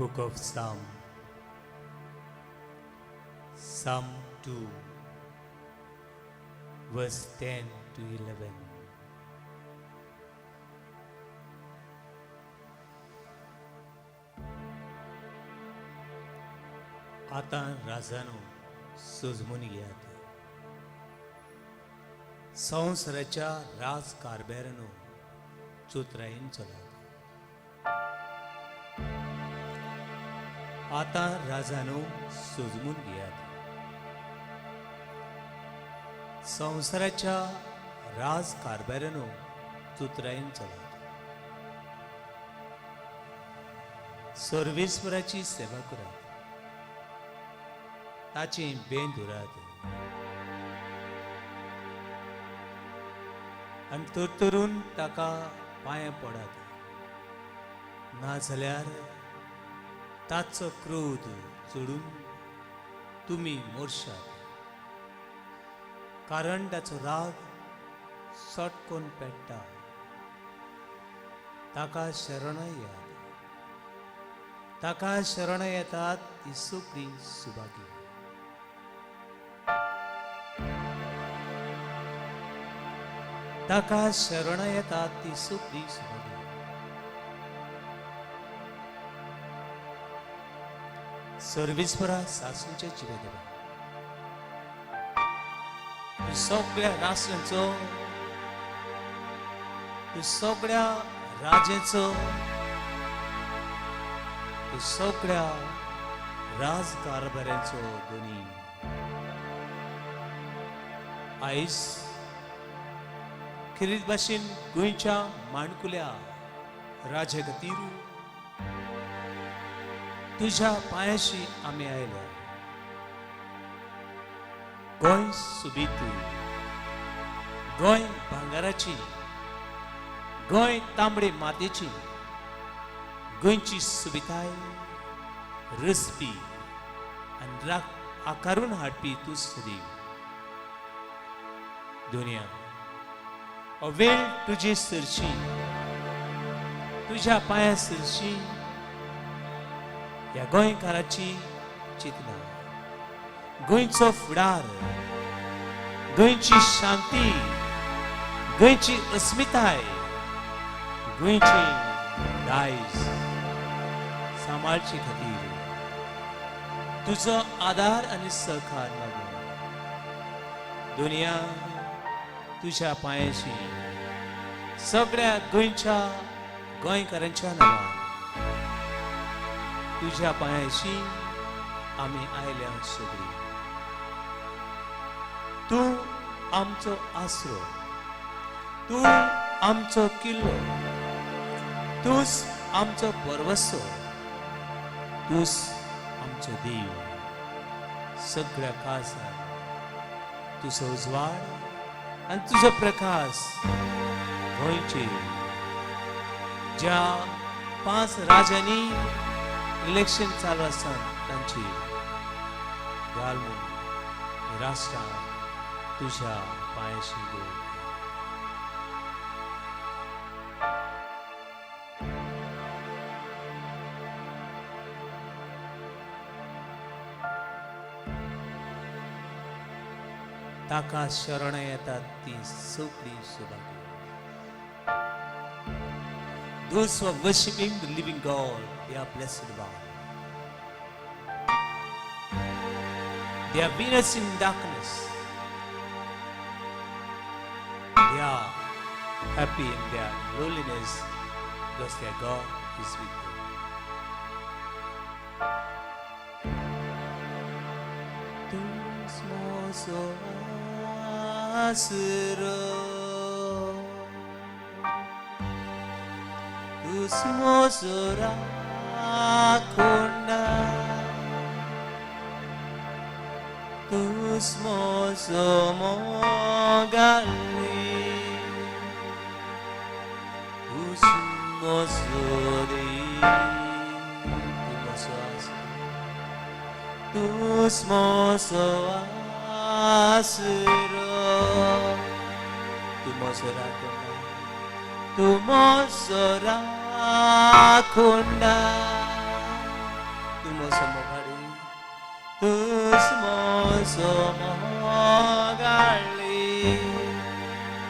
Book of Psalm, Psalm 2, verse 10 to 11. आतां राजानो सजमून घेयात, संवसाराच्या राज कारभारानो चोत्रायेन चलात. आतां राजानो सजमून घेयात, संवसाराच्या राज कारभारानो चुत्रायेन चलात. सर्वेस्वराची सेवा करात, ताचें बेन धरात आनी तरतरून ताका पांयां पडात, नाजाल्यार ताचो क्रोध चडून तुमी मोरशात, कारण ताचो राग सटकोन पेट्टा. ताका शरण येयात, ताका शरण येतात ती सगळीं सुभागी. ताका शरण येतात ती सगळीं सुभागी. सर्वेस्परा सासूंच्या जिवे देवा, तूं सगळ्या राष्ट्रांचो, तूं सगळ्या राजांचो, तूं सगळ्या राजकारभाऱ्यांचो दोनी. आयज खेरीत भाशेन गोंयच्या माणकुल्या राजा खातीर तुज्या पांयाशी आमी आयल्या. गोंय सुबीत, गोंय भांगराची, गोंय तांबडे मातयेची, गोंयची सुबिताय रचपी आनी राख आकारून हाडपी तूं सदैव. दुनिया हो वेळ तुजी सरशी, तुज्या पांया सरशी ह्या गोंयकाराची चिंतना, गोंयचो फुडार, गोंयची शांती, गोंयची अस्मिताय, गोंयची दायज सांबाळचे खातीर तुजो आदार आनी सहकार लागून दुनिया तुज्या पांयाशी सगळ्या गोंयच्या गोंयकारांच्या नांवान तुज्या पांयाशी आमी आयल्या सगळीं. तूं आमचो आसरो, तूं आमचो किल्लो, तूंच आमचो परवसो, तूंच आमचो देव. सगळ्या काळजान तुजो उजवाड आनी तुजो प्रकाश गोंयचेर. ज्या 5 राजांनी इलेक्शन चालू आसा तांची घाल म्हूण राष्ट्रां तुज्या पांयाशी दवरता. ताका शरण येतात ती सगळीं Subhagi. Those who are worshipping the living God, they are blessed one. They are winners in darkness. They are happy in their loneliness because their God is with them. तूंच म्हजो आसरो, तूंच म्हजो राखणदार, तूंच म्हजो मोगाली, तूंच म्हजो देव, तूं म्हजो आसरो, तूंच म्हजो आसरो, तूं म्हजो राखणदार, तूं म्हजो राखणदार. तूंच म्हजो मोगाळी,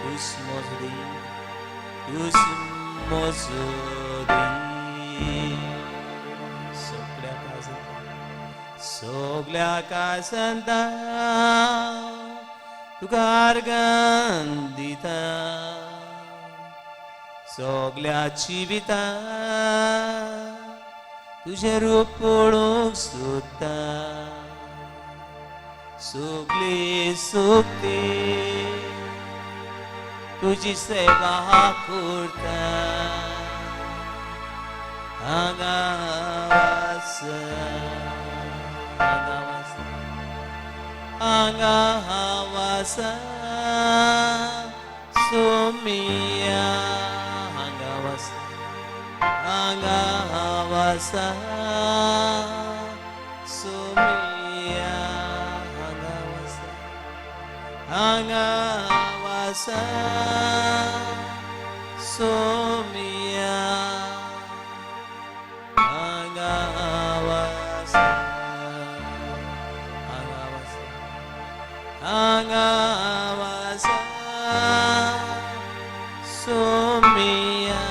तूंच म्हजो देव, तूंच म्हजो देव. सगल्या काजंता, सगल्या काजंता तुका आर्गां दिता, सगल्या जिविता तुजें रूप पळोवंक सोदता. सगली सोबती तुजी सेवा करता. हांगा वास, हांगा वास, हांगा हांव आसा सोमिया. हांगा वास, हांगा हांव आसा सोमिया. हांगा वास, हांगा हांव आसा सोमिया. हांगा हांव आसा, हांगा हांव आसा, हांगा हांव आसा सोमिया.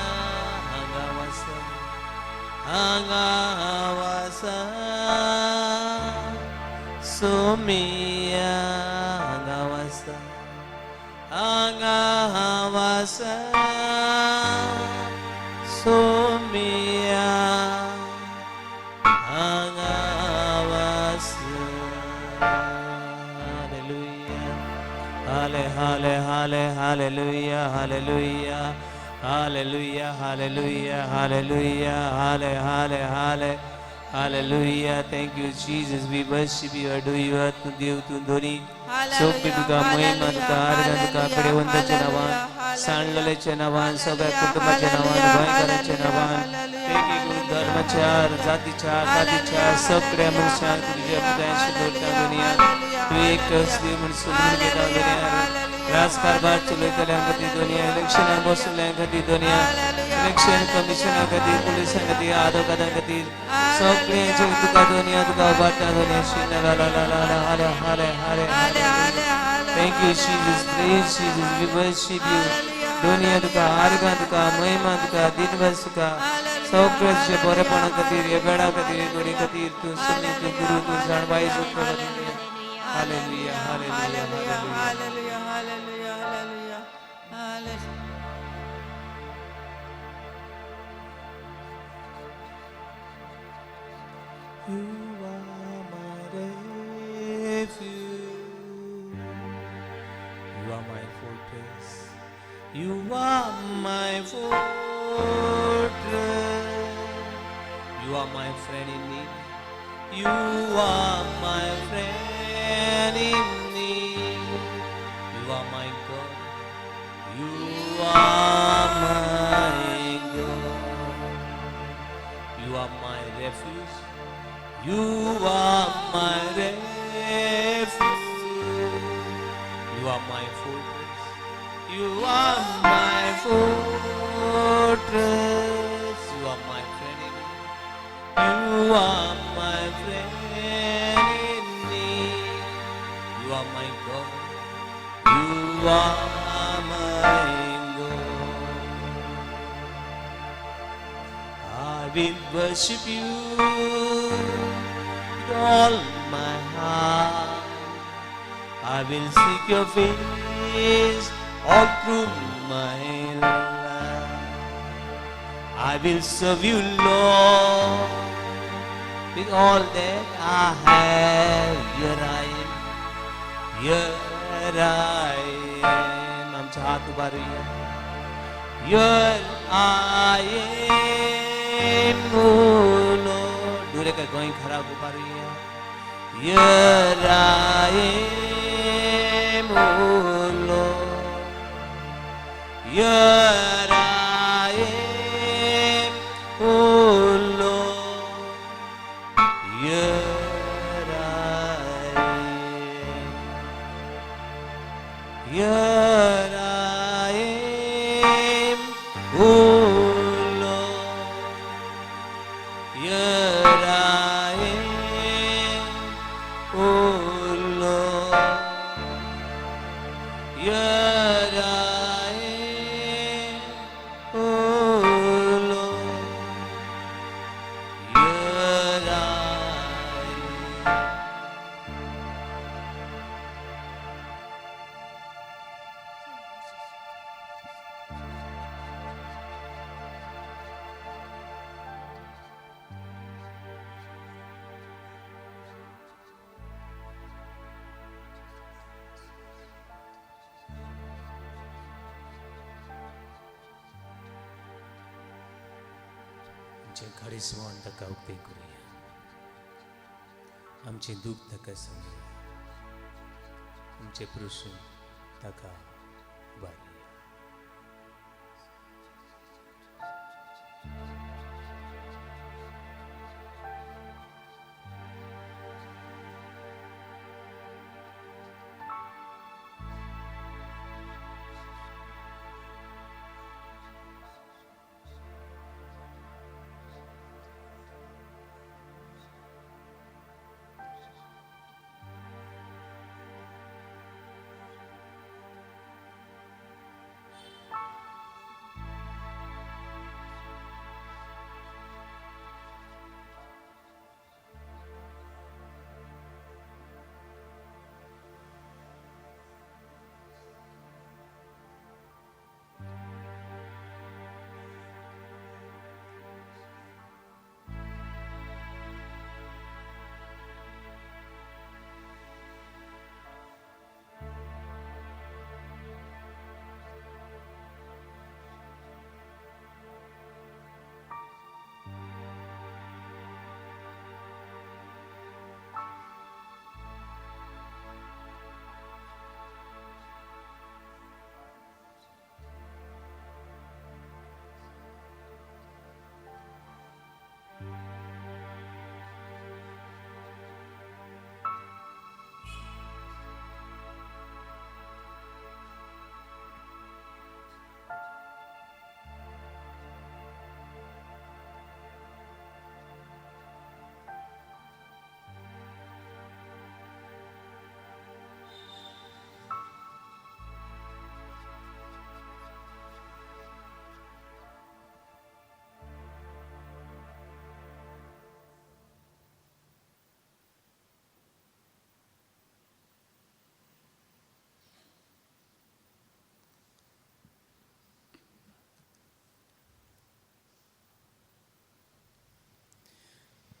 हांगा हांव आसा, हांगा हांव आसा सोमिया. हांगा हांव आसा, हांगा हांव आसा सोमिया. हांगा हांव आसा. Hallelujah. Halle, halle, halle, hallelujah, hallelujah, hallelujah, hallelujah, hallelujah, halle, halle, halle, hallelujah. Thank you, Jesus. We worship you, adore you. तूं देव, तूं धनी. सगळी तुका महिमा, तुका आर्गां, तुका पिडेवंताच्या नांवान, सांडलेल्याच्या नांवान, सगळ्या कुटुंबाच्या नांवान, गोंयकारांच्या नांवान, एक एक धर्माच्या, जातीच्या, कातीच्या सगळ्या मनशांक तुझ्या हृदयाशी दवरता दुनिया. तूं एकच देव म्हूण समजून घेता दुनिया. राजकारभार चलयतल्यां खातीर दुनिया, इलेक्शनाक बसलेल्यां खातीर दुनिया, इलेक्शन कमिशना खातीर, पुलिसां खातीर, आदवोगादां खातीर, सगळ्यांचे तुका दुनिया, तुका उबारता दुनिया. ला ला ला ला ला, हाले हाले हाले. Thank you, Jesus. Praise Jesus. We worship you. दुनिया, तुका आर्गां, तुका महिमा, तुका दिनवास, तुका सगळ्याचे बरेपणा खातीर, हे वेळा खातीर, हे घडी खातीर. तूं सुनी, तूं गुरु, तूं जाणवाय जोडपा खातीर. Hallelujah, hallelujah, hallelujah. Hallelujah, hallelujah, hallelujah, hallelujah. You are my refuge. You are my fortress. You are my fortress. You are my friend in need. You are my friend in need. You are my God. You are my God. You are my refuge. You are my refuge. You are my fortress. You are my fortress. You are my friend in need. You are my friend in need. You are my God. You are my God. I will worship you with all my heart. I will seek your face all through my life. I will serve you, Lord, with all that I have. Here I am, here I am. आमच्या हात उबारूया. Here I am, O Lord. दुरेका गोंयकाराक उबारूया. Here I am, O Lord. Here I am, O Lord. Here I am. Here I am, O Lord. Here I am, आमचें काळीज ताका उक्तें करुया, आमचें दूख ताका सांगया, आमचे प्रस्न ताका उबारुया.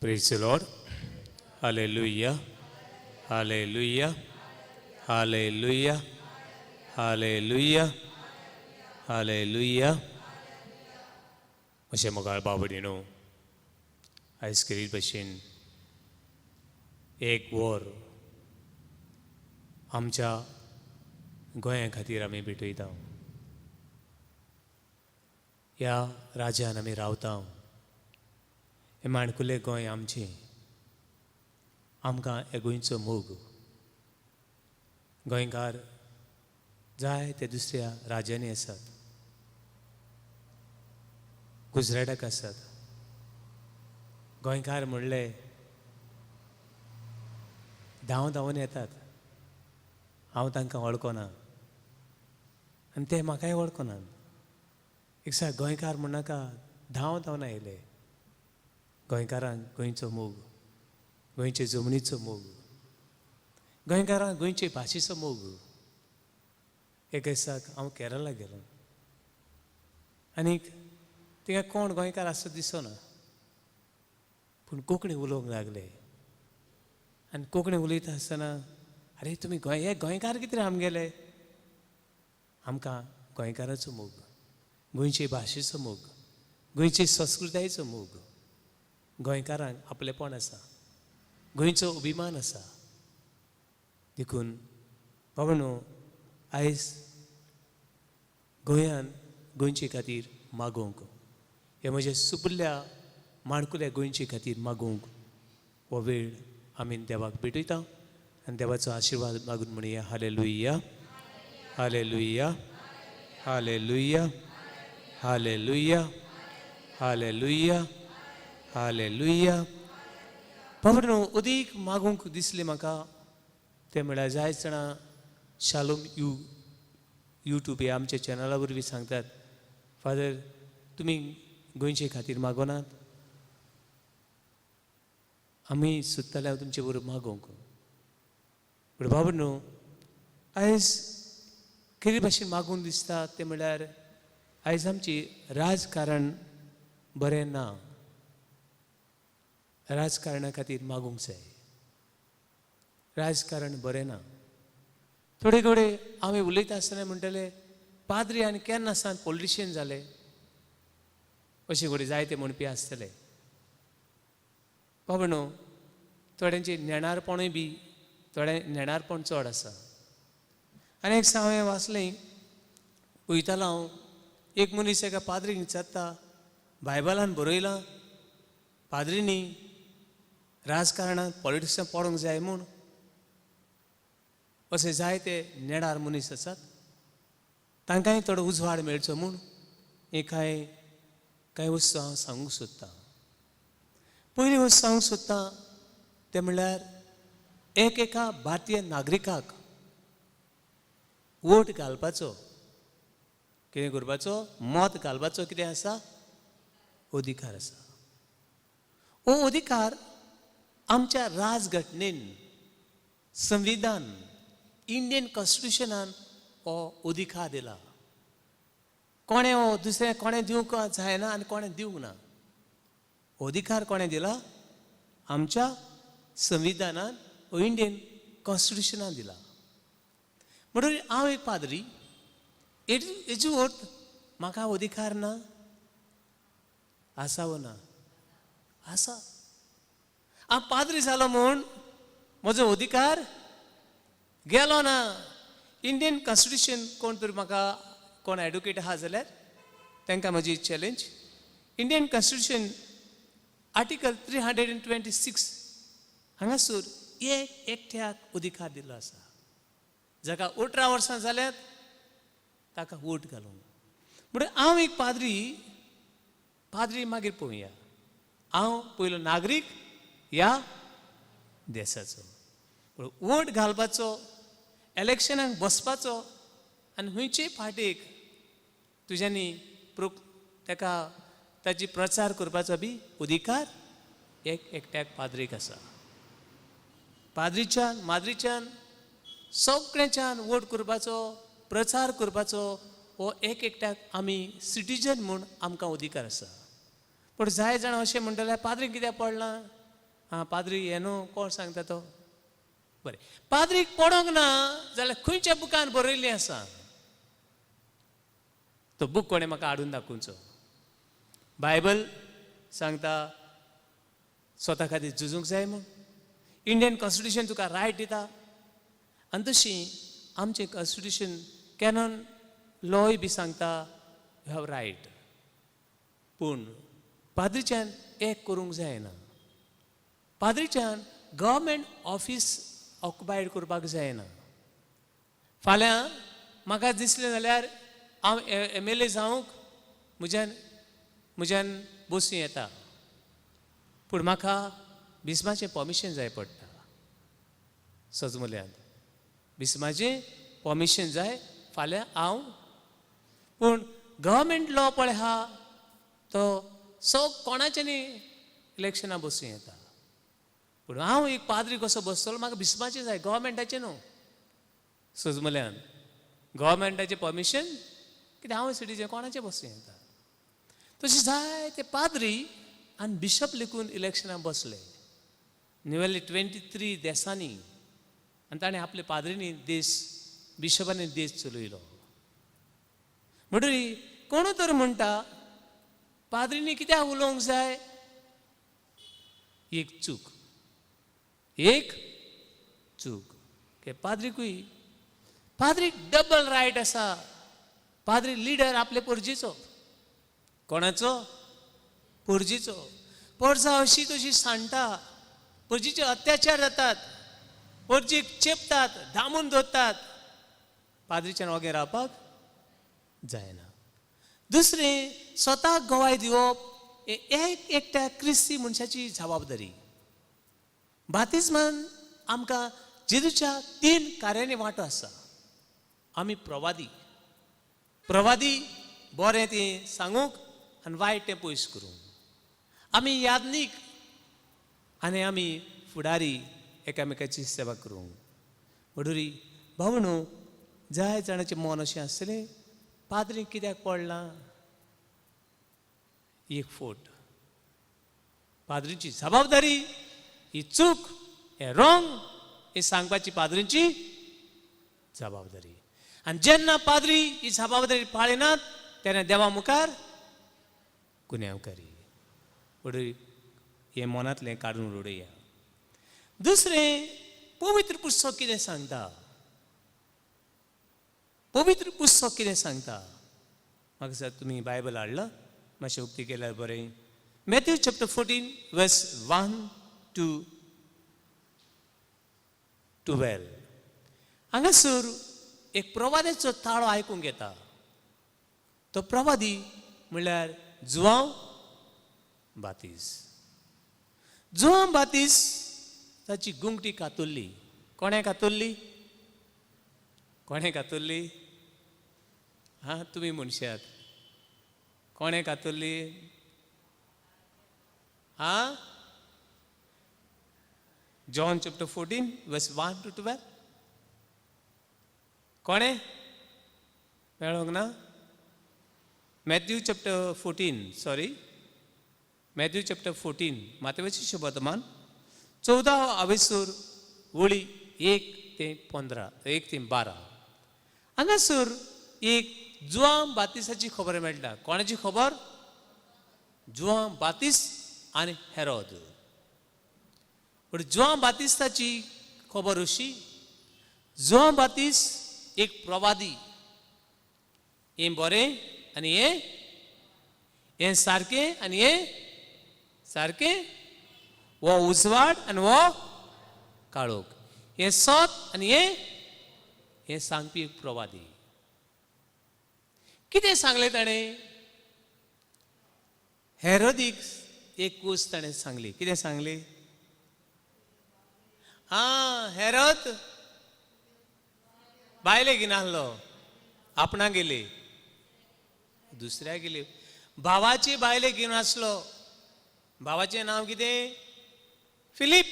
Praise the Lord. Hallelujah. Hallelujah. Hallelujah. Hallelujah. Hallelujah. अशें मोगाळ बाबडी न्हू, आयज केरीत भशेन एक वर आमच्या गोंया खातीर आमी भेटयता. ह्या राज्यान आमी रावता. हें माणकुलें गोंय आमचें, आमकां हे गोंयचो मोग. गोंयकार जाय ते दुसऱ्या राज्यांनी आसात, गुजराताक आसात. गोंयकार म्हणले धांव धांवून येतात. हांव तांकां वळखना आनी ते म्हाकाय वळखनात. एक दिसा गोंयकार म्हणनाका धांव धांवन आयले. गोंयकारांक गोंयचो मोग, गोंयचे जमनीचो मोग, गोंयकारांक गोंयचे भाशेचो मोग. एक दिसाक हांव केरला गेलो आनीक थिंगा कोण गोंयकार आसता दिसना, पूण कोंकणी उलोवंक लागले. आनी कोंकणी उलयता आसतना, आरे तुमी गोंय हे गोंयकार कितें आमगेले? आमकां गोंयकाराचो मोग, गोंयचे भाशेचो मोग, गोंयचे संस्कृतायेचो मोग. गोंयकारांक आपलेपण आसा, गोंयचो अभिमान आसा. देखून बाबा न्हू, आयज गोंयान गोंयचे खातीर मागोवंक, हे म्हज्या सुपुल्ल्या माणकुल्या गोंयचे खातीर मागोवंक हो वेळ आमी देवाक भेटयता आनी देवाचो आशिर्वाद मागून म्हणया hallelujah, hallelujah, hallelujah, hallelujah, hallelujah, hallelujah. बाबा न्हू, अदीक मागूंक दिसलें म्हाका तें म्हळ्यार जायत जाणां शालोम यूट्यूब ह्या आमच्या चॅनला वरवीं सांगतात, फादर तुमी गोंयचे खातीर मागोनात, आमी सोदताले तुमचे बरोबर मागोवंक. पूण बाबा न्हू, आयज कितें भाशेन मागून दिसता तें म्हळ्यार आयज आमची राजकारण बरें ना. राजकारणा खातीर मागूंक जाय. राजकारण बरें ना. थोडे थोडे आमी उलयता आसतना म्हणटले पाद्री आनी केन्ना सावन पॉलिटिशियन जाले, अशें घडये जायते म्हणपी आसतले. बाबा न्हू, थोड्यांची नेणारपणूय बी थोडें नेणारपण चड आसा. आनी एक हांवें वाचलें, पळयतालो हांव, एक मनीस एका पाद्रीक विचारता, बायबलान बरयलां पाद्रींनी राजकारणांत पॉलिटिक्सांत पडूंक जाय म्हूण. अशे जायते नेणार मनीस आसात, तांकांय थोडो उजवाड मेळचो म्हूण हे कांय कांय वस्तू हांव सांगूंक सोदतां. पयली वस्तू सांगूंक सोदतां तें म्हणल्यार एक एका भारतीय नागरिकाक वोट घालपाचो, कितें करपाचो, मत घालपाचो कितें आसा, अधिकार आसा. हो अधिकार आमच्या राजघटनेन, संविधान, इंडियन कॉन्स्टिट्युशनान हो अधिकार दिला. कोणें हो दुसरें कोणें दिवंक जायना आनी कोणें दिवंक ना. हो अधिकार कोणें दिला? आमच्या संविधानान, हो इंडियन कॉन्स्टिट्युशनान दिला. म्हणून हांव एक पाद्री, हेजो अर्थ म्हाका अधिकार ना? आसा वो ना? आसा. हांव पाद्री जालो म्हूण म्हजो अधिकार गेलो ना. इंडियन कॉन्स्टिट्युशन कोण तरी म्हाका कोण एडवोकेट आहा जाल्यार तांकां म्हजी challenge. Indian Constitution Article 326 हांगासर एक एकट्याक अधिकार दिल्लो आसा, जाका 18 वर्सां जाल्यात ताका वोट घालूंक. म्हणून हांव एक पाद्री, पाद्री मागीर पळोवया, हांव पयलो नागरीक ह्या देशाचो. पूण वोट घालपाचो, इलेक्शनाक बसपाचो आनी खंयचेय पार्टीक तुज्यांनी प्रो ताका ताची प्रचार करपाचो बी अधिकार एक एकट्याक पाद्रीक आसा. पाद्रीच्यान, माद्रीच्यान, सगळ्यांच्यान वोट करपाचो, प्रचार करपाचो हो एक एकट्याक आमी सिटीजन म्हूण आमकां अधिकार आसा. पूण जाय जाणां अशें म्हणटले, पाद्रीक कित्याक पडलां? आं, पाद्री हें न्हू, कोण सांगता तो? बरें, पाद्रीक पडोंक ना जाल्यार खंयच्या बुकान बरयल्लें आसा? तो बूक कोणें म्हाका हाडून दाखोवचो. बायबल सांगता स्वता खातीर झुजूंक जाय म्हूण. इंडियन कॉन्स्टिट्युशन तुका रायट दिता आनी तशी आमचें कॉन्स्टिट्युशन कॅनन लॉय बी सांगता you have right. पूण पाद्रीच्यान एक करूंक जायना, पाद्रीच्यान गव्हर्मेंट ऑफीस ऑक्युपायड करपाक जायना. फाल्यां म्हाका दिसलें जाल्यार हांव एमएलए जावंक म्हज्यान म्हज्यान बसूं येता, पूण म्हाका बिस्माचें परमिशन जाय पडटा. सजमुल्यांत बिस्माचें परमिशन जाय फाल्यां हांव. पूण गव्हर्मेंट लॉ पळय आहा तो सग कोणाच्यानी इलेक्शनां बसूं येता. पूण हांव एक पाद्री कसो बसतलो? म्हाका बिस्माचें जाय, गव्हर्मेंटाचें न्हू. सजमल्यान गव्हर्मेंटाचें परमिशन कित्याक? हांव सिटीजन, कोणाचें बसूं येता. तशें जायते पाद्री आनी बिशप लेखून इलेक्शनाक बसले नियरली 23 देसांनी आनी ताणें आपले पाद्रींनी देश, बिशपांनी देश चलयलो. म्हणटरी कोणू तर म्हणटा पाद्रींनी कित्याक उलोवंक जाय? एक चूक, एक चूक के पाद्रीकूय, पाद्रीक डबल रायट आसा. पाद्री लिडर आपले पोरजीचो. कोणाचो? पोरजीचो. पोरजा अशी तशी सांडटा, पोरजीचे अत्याचार जातात, पोरजीक चेपतात, दामून दवरतात. पाद्रीच्यान ओगे रावपाक जायना. दुसरें, स्वताक गवाय दिवप हें एक एकट्या क्रिस्ती मनशाची जबाबदारी. बातिज्मान आमकां जेजूच्या तीन कार्यांनी वांटो आसा. आमी प्रवादी, प्रवादी बरें तें सांगूंक आनी वायट तें पयस करूंक. आमी याज्ञीक आनी आमी फुडारी एकामेकाची सेवा करूंक. म्हणटरी भावणो, जाय जाणाचें मन अशें आसतलें, पाद्री कित्याक पडलां? एक फोट पाद्रीची जबाबदारी ही चूक, हें रोंग हे सांगपाची पाद्रींची जबाबदारी. आनी जेन्ना पाद्री ही जबाबदारी पाळिनात तेन्ना देवा मुखार गुन्यांवकारी. म्हणटरी हें मनांतलें काडून उडोवया. दुसरें, पवित्र पुस्तक कितें सांगता? पवित्र पुस्तक कितें सांगता? म्हाका सर तुमी बायबल हाडलां, मातशें उक्ती केल्यार बरें. Matthew chapter 14 verse 1 to 12. हांगासर एक प्रवाद्याचो ताळो आयकूंक येता. तो प्रवादी म्हणल्यार जुआंव बातीस. जुआंव बातीस ताची गुंगटी कातुल्ली. कोणें कातुल्ली? कोणें कातुल्ली? हां, तुमी म्हणशात कोणें कातुल्ली? हां, John chapter 14 verse 1 to 12. कोणें मेळोंक ना? Matthew chapter 14, sorry, Matthew chapter 14, मातेवाची शुभवर्तमान 14 आवेसूर वळी 1 ते 15, 1 ते 12. हांगासर एक जुआंव बातिसाची खबर मेळटा. कोणाची खबर? जुआंव बातीस आनी हेरोद. पूण जुआंव बातिस्ताची खबर अशी, जुआंव बातीस एक प्रवादी. हें बरें आनी हें हें सारकें आनी हें सारकें, हो उजवाड आनी हो काळोख, हें सत आनी हें हें सांगपी एक प्रवादी. कितें सांगलें ताणें? हेरोदीक एक कूस ताणें सांगली. कितें सांगली? आं, हेरोद बायले घेवन आहलो, आपणा गेली, दुसऱ्या गेली, भावाची बायले घेवन आसलो. भावाचें नांव कितें? फिलीप.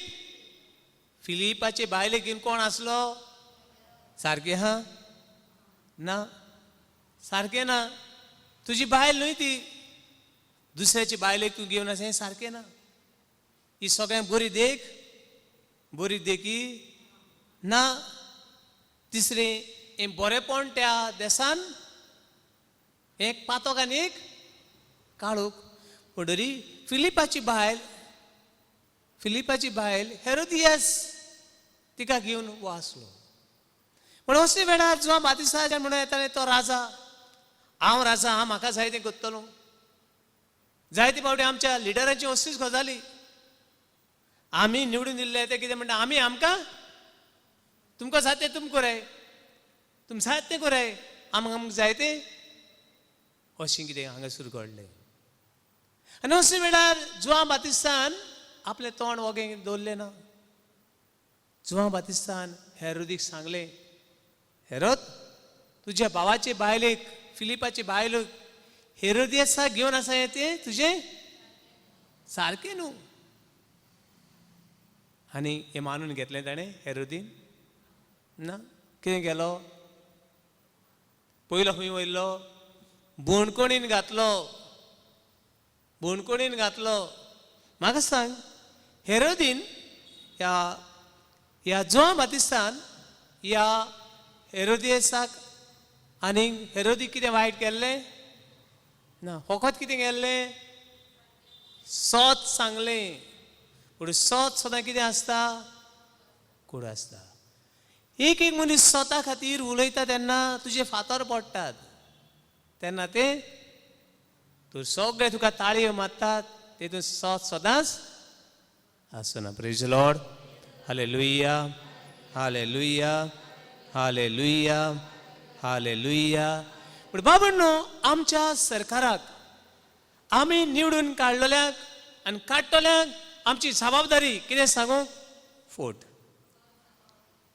फिलिपाचे बायले घेवन कोण आसलो? सारकें हा ना? सारकें ना. तुजी बायल न्हय ती, दुसऱ्याची बायलेक तूं घेवन आसा, हें सारकें ना. ही सगळ्यांक बरी देख, बरी देखी ना. तिसरें, हें बरेंपण त्या देसान एक पातोक आनी एक काळोख. म्हणटरी फिलिपाची बायल, फिलिपाची बायल हेरोदियास, तिका घेवन हो आसलो. पूण असले वेळार जुआंव बातिस्ता म्हणून येताले, तो राजा, हांव राजा, हांव म्हाका जाय तें करतलो. जायते फावटी आमच्या लिडरांची असलीच गजाली. आमी निवडून दिल्ले ते कितें म्हणटा, आमी आमकां तुमकां जाय तें तुम कराय, तुम जाय तें कराय, आमकां आमकां जाय तें, अशें कितें हांगासर घडलें. आनी असले वेळार जुआंव बातिस्तान आपलें तोंड वोगें दवरलें ना. जुआंव बातिस्तान हेरोदीक सांगलें, हेरोद, तुज्या भावाचे बायलेक, फिलिपाचे बायलेक हेरोदियासाक घेवन आसा, हें तें तुजें सारकें न्हू. आनी हें मानून घेतलें ताणें हेरोदीन ना. कितें केलो? पयलो खंय वयलो? बोणकोणीन घातलो, बोणकोणीन घातलो. म्हाका सांग, हेरोदीन ह्या ह्या जुआंव बातिस्तान ह्या हेरोदियसाक आनी हेरोदीक कितें वायट केल्लें ना? फकत कितें केल्लें? सत सांगलें. पूण सत सदां कितें आसता? कोड आसता. एक एक मनीस स्वता खातीर उलयता तेन्ना तुजे फातर पडटात, तेन्ना ते तूं सगळे तुका ताळयो मारतात, तेतून सत सदांच आसना. Praise Lord. Hallelujah, hallelujah, hallelujah, hallelujah. पूण बाबांनो, आमच्या सरकाराक आमी निवडून काडलेल्यांक आनी काडटल्यांक आमची जबाबदारी कितें सांगू? फोट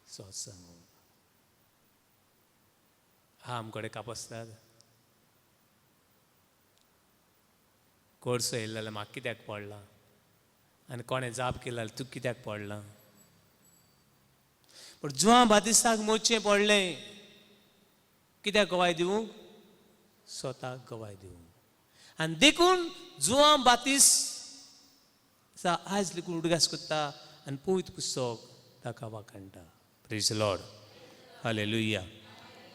सत सांगू. हा, आमकडे कापसतात कोडसो येयलो जाल्यार म्हाका कित्याक पडला, आनी कोणें जाप केली जाल्यार तुका कित्याक पडला? पूण जुआंव बातिस्ताक मोचचें पडलें. कित्याक गवाय दिवंक? स्वताक गवाय दिवंक. आनी देखून जुआंव बातीस आयज लेगून उडगास करता आनी पवित्र पुस्तक ताका वाखाणटा. Praise Lord. Hallelujah,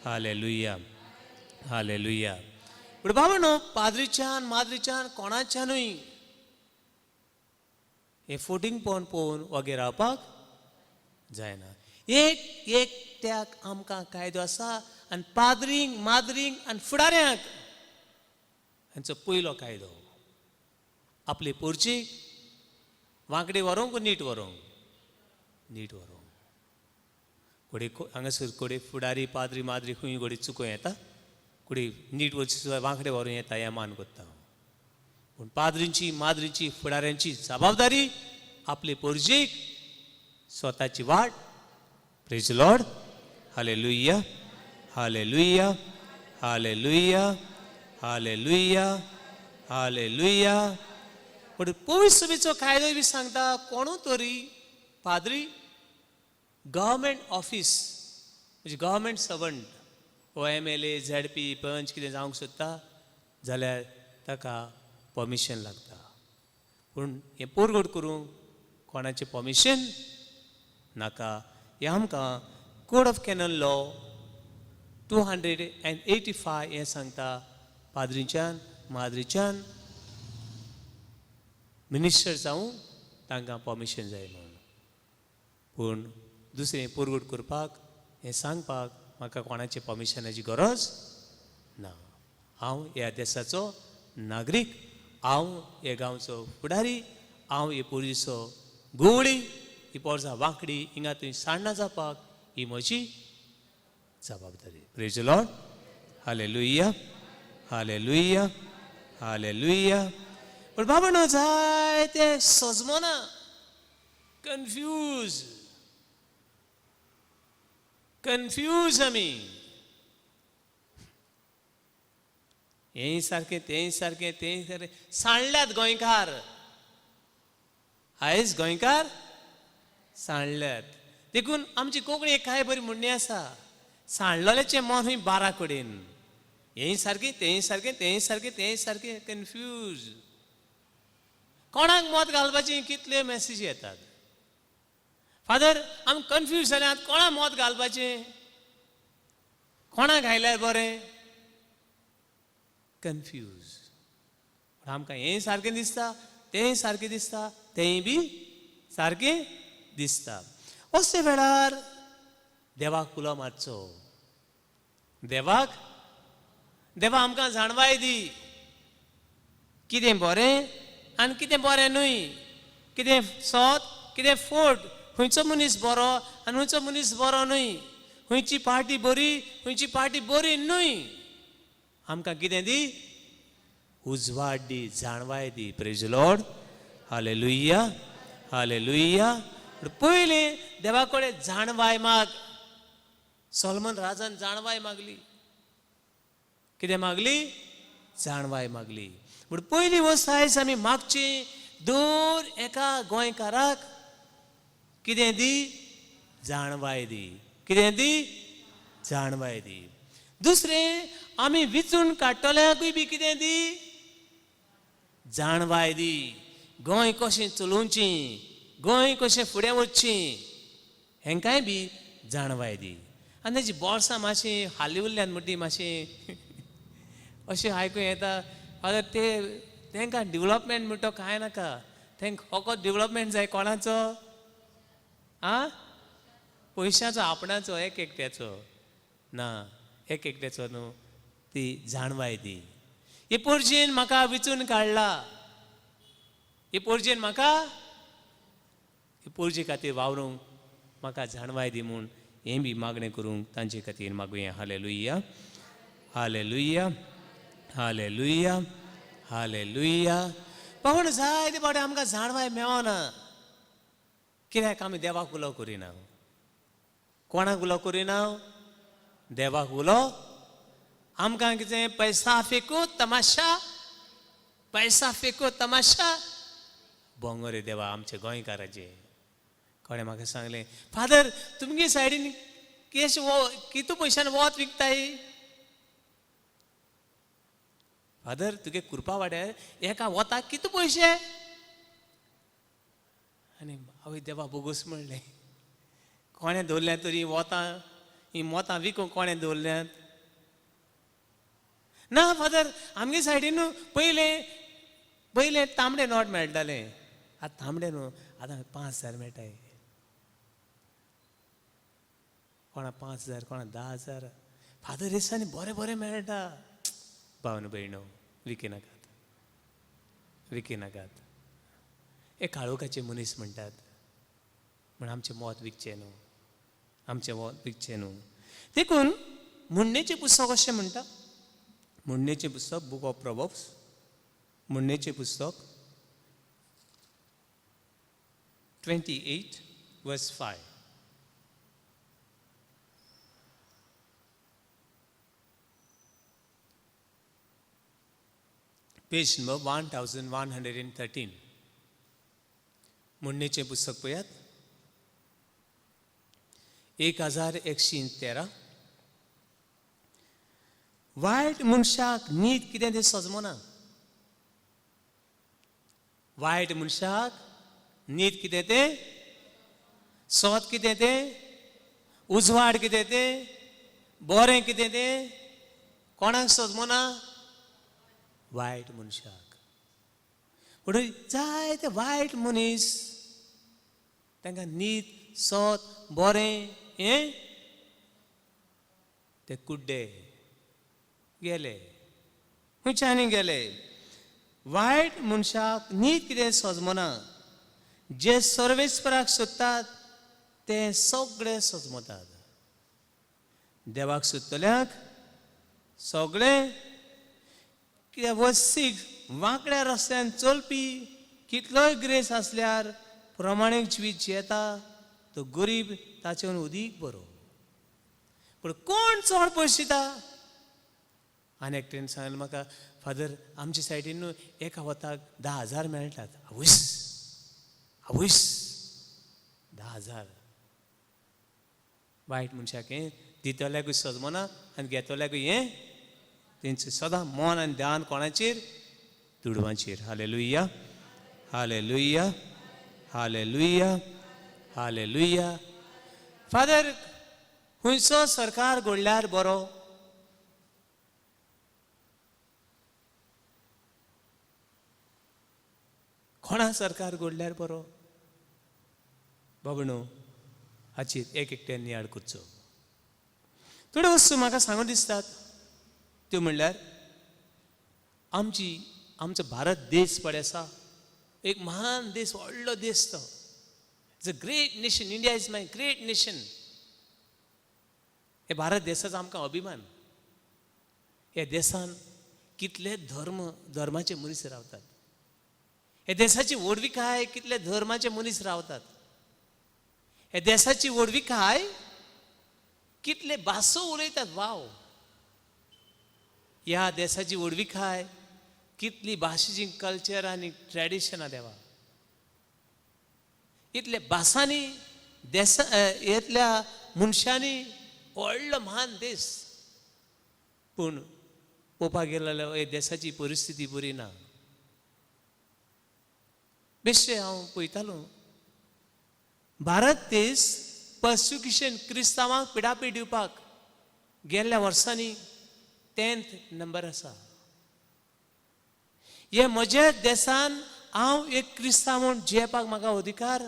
hallelujah, hallelujah. पूण बाबांनो, पाद्रीच्यान माद्रीच्यान कोणाच्यानूय हें फटींगपण पळोवन वगेर रावपाक जायना. एक एकट्याक आमकां कायदो आसा आनी पाद्रींक माद्रींक आनी फुडाऱ्यांक हांचो पयलो कायदो आपले पोरची वांकडी व्हरूंक नीट व्हरूंक, नीट व्हरूंक. घोडे हांगासर घोडे फुडारी पाद्री माद्री खंय घोडे चुकों येता, घोडे नीट वचचे सुद्दां वांकडे व्हरूं येता हें मान करता. पूण पाद्रींची माद्रींची फुडाऱ्यांची जबाबदारी आपले पोरजेक स्वताची वाट. Praise Lord. Hallelujah, hallelujah, hallelujah, hallelujah, hallelujah. पूण पवित्र सभेचो कायदो बी सांगता कोणू तरी पाद्री गव्हर्मेंट ऑफिस म्हणजे गव्हर्मेंट सर्वंट वो MLA ZP पंच कितें जावंक सोदता जाल्यार ताका परमिशन लागता. पूण हें पोरगोट करूंक कोणाचें परमिशन नाका. हें आमकां code of canon law 285 हें सांगता. पाद्रीच्यान माद्रीच्यान मिनिस्टर जावं तांकां परमिशन जाय म्हणून. पूण दुसरें पोरगोट करपाक हें सांगपाक म्हाका कोणाचें परमिशनाची गरज ना. हांव ह्या देसाचो नागरीक, हांव ह्या गांवचो फुडारी, हांव हे पोरजीचो गवळी. ही पोरसां वांकडी हिंगा थंय साण्णां जावपाक ही म्हजी जबाबदारी. Praise Lord. Hallelujah, hallelujah, hallelujah. पूण बाबा जाय ते सजमना, कन्फ्यूज कन्फ्यूज आमी. हेंय सारकें तेंय सारकें तेंय सारकें सांडल्यात गोंयकार. आयज गोंयकार सांडल्यात. देखून आमची कोंकणी एक काय बरी म्हणणी आसा, सांडलेल्याचें मन हूंय बारा कडेन. हेंय सारकें तेंय सारकें तेंय सारकें तेंय सारकें कन्फ्यूज. कोणाक मत घालपाचें कितले मॅसेजी येतात. फादर आमी कन्फ्यूज जाल्यात, कोणाक मत घालपाचें, कोणाक घायल्यार बरें, कन्फ्यूज. पूण आमकां हेंय सारकें दिसता तेंय सारकें दिसता तेंय बी सारकें दिसता. अशे वेळार देवाक उलो मारचो. देवाक, देवा आमकां जाणवाय दी, कितें बरें आनी कितें बरें न्हय, कितें सत कितें फोट, खंयचो मनीस बरो आनी खंयचो मनीस बरो न्हय, खंयची पार्टी बरी खंयची पार्टी बरी न्हय. आमकां कितें दी, उजवाड दी, जाणवाय दी. Praise Lord. Hallelujah, hallelujah. पयलीं देवा कडेन जाणवाय माग. सोलमन राजान जाणवाय मागली. कितें मागली? जाणवाय मागली. पूण पयली वस्त आयज आमी मागची, दर एका गोंयकाराक कितें दी, जाणवाय दी. कितें दी? जाणवाय दी. दुसरें आमी विचून काडटल्यांकूय बी कितें दी, जाणवाय दी. गोंय कशें चलोवचें, गोंय कशें फुडें वचचें, हेंकांय बी जाणवाय दी. आनी तेजी बोर्सां मातशीं हाली उरल्यान म्हणटी मातशें अशें आयकूंक येता, फादर ते तेंकां डिवलपमेंट म्हणटा कांय नाका, तेंकां फकत डिवलपमेंट जाय. कोणाचो? आं, पयशाचो, आपणाचो, एक एकट्याचो ना, एक एकट्याचो न्हू. ती जाणवाय दी. ही पोरजेन म्हाका विचून काडला, ही पोरजेन म्हाका, ही पोरजे खातीर वावरूंक म्हाका जाणवाय दी म्हूण हें बी मागणें करूंक तांचे खातीर मागुया. Hallelujah, hallelujah, hallelujah, hallelujah. पावण जायते फावटी आमकां जाणवाय मेळना, कित्याक आमी देवाक उलो करिना. कोणाक उलो करिना? देवाक उलो. आमकां कितें पैसा फेकू तमाशा, पैसा फेकू तमाशा. बोंगोरे देवा आमचे गोंयकाराचे. कोणें म्हाका सांगलें, फादर तुमगे सायडीन केश वो कितू पयशान वत विकताय? फादर तुगे कुरपा वाड्यार एका वताक कितू पयशे? आनी आवय देवा बोगोस म्हणलें, कोणें दवरल्यात तरी वतां, ही मोतां विकूंक कोणें दवरल्यात? ना फादर आमगे सायडीन पयलें पयलें तांबडें नोट मेळटालें, आतां तांबडे न्हू, आतां 5,000 मेळटाय. कोणा 5,000, कोणा 10,000. फादर दिसांनी बरें बरें मेळटा. भावन भयणो, विकिनाकात, विकिनाकात. हे काळोखाचे मनीस म्हणटात म्हण आमचें मत विकचें न्हू, आमचें मत विकचें न्हू. देखून म्हणणेचें पुस्तक अशें म्हणटा, म्हणणेचें पुस्तक, बूक ऑफ प्रोवर्ब्स, म्हणणेचें पुस्तक 28 verse 5. Page number 1113. म्हणणेचें पुस्तक पळयात, 1113. वायट मनशाक नीत कितें तें सजमना. वायट मनशाक नीत कितें तें, सोत कितें तें, उजवाड कितें तें, बरें कितें तें कोणाक सजमना? वायट मनशाक. म्हणून जायते वायट मनीस तांकां नीत, सोत, बरें हें ते कुड्डे गेले, खंयच्यानी गेले. वायट मनशाक नीत कितें सजमना, जे सर्वेस्पराक सोदतात ते सगळे सजमतात. देवाक सोदतल्यांक सगळे कित्याक. वसीक वांकड्या रस्त्यान चलपी कितलोय ग्रेस आसल्यार प्रमाणीक जिवीत जियेता तो गरीब ताचेहून अदीक बरो. पूण कोण चड पयशे दिता? आनी एकट्यान सांगलें म्हाका, फादर, आमच्या सायडीन न्हू एका वताक 10,000 मेळटात. आवयस, आवयस, 10,000! वायट मनशाक हें दितल्याकूय सजमना आनी घेतल्याकूय हें. तेंचें सदां मन आनी ध्यान कोणाचेर? दुडवांचेर. Hallelujah, hallelujah, hallelujah, hallelujah. Father, खंयचो सरकार घडल्यार बरो? कोणा सरकार घडल्यार बरो? बाबणो, हाचेर एक एकट्यान नियाळ करचो. थोड्यो वस्तू म्हाका सांगून दिसतात, त्यो म्हणल्यार आमचो भारत देश पळय आसा, एक महान देश, व्हडलो देश तो. It's a great nation. India is my great nation. हे भारत देशाचो आमकां अभिमान. ह्या देशान कितले धर्म धर्माचे मनीस रावतात. ह्या देशाची व्हडविकाय, कितले धर्माचे मनीस रावतात. ह्या देशाची व्हडविकाय, कितले भासो उलयतात. वाव, ह्या देशाची व्हडविकाय, कितली भाशेची कल्चर आनी ट्रेडिशनां देवा. इतले भासांनी देसा इतल्या मनशांनी व्हडलो महान देश. पूण पळोवपाक गेलो जाल्यार ह्या देशाची परिस्थिती बरी ना. बेश्टे हांव पळयतालो, भारत देश पर्सिक्युशन, क्रिस्तांवांक पिडापीड दिवपाक गेल्ल्या वर्सांनी 10th number आसा. हे म्हज्या देसान हांव एक क्रिस्तांव म्हूण जियेवपाक म्हाका अधिकार?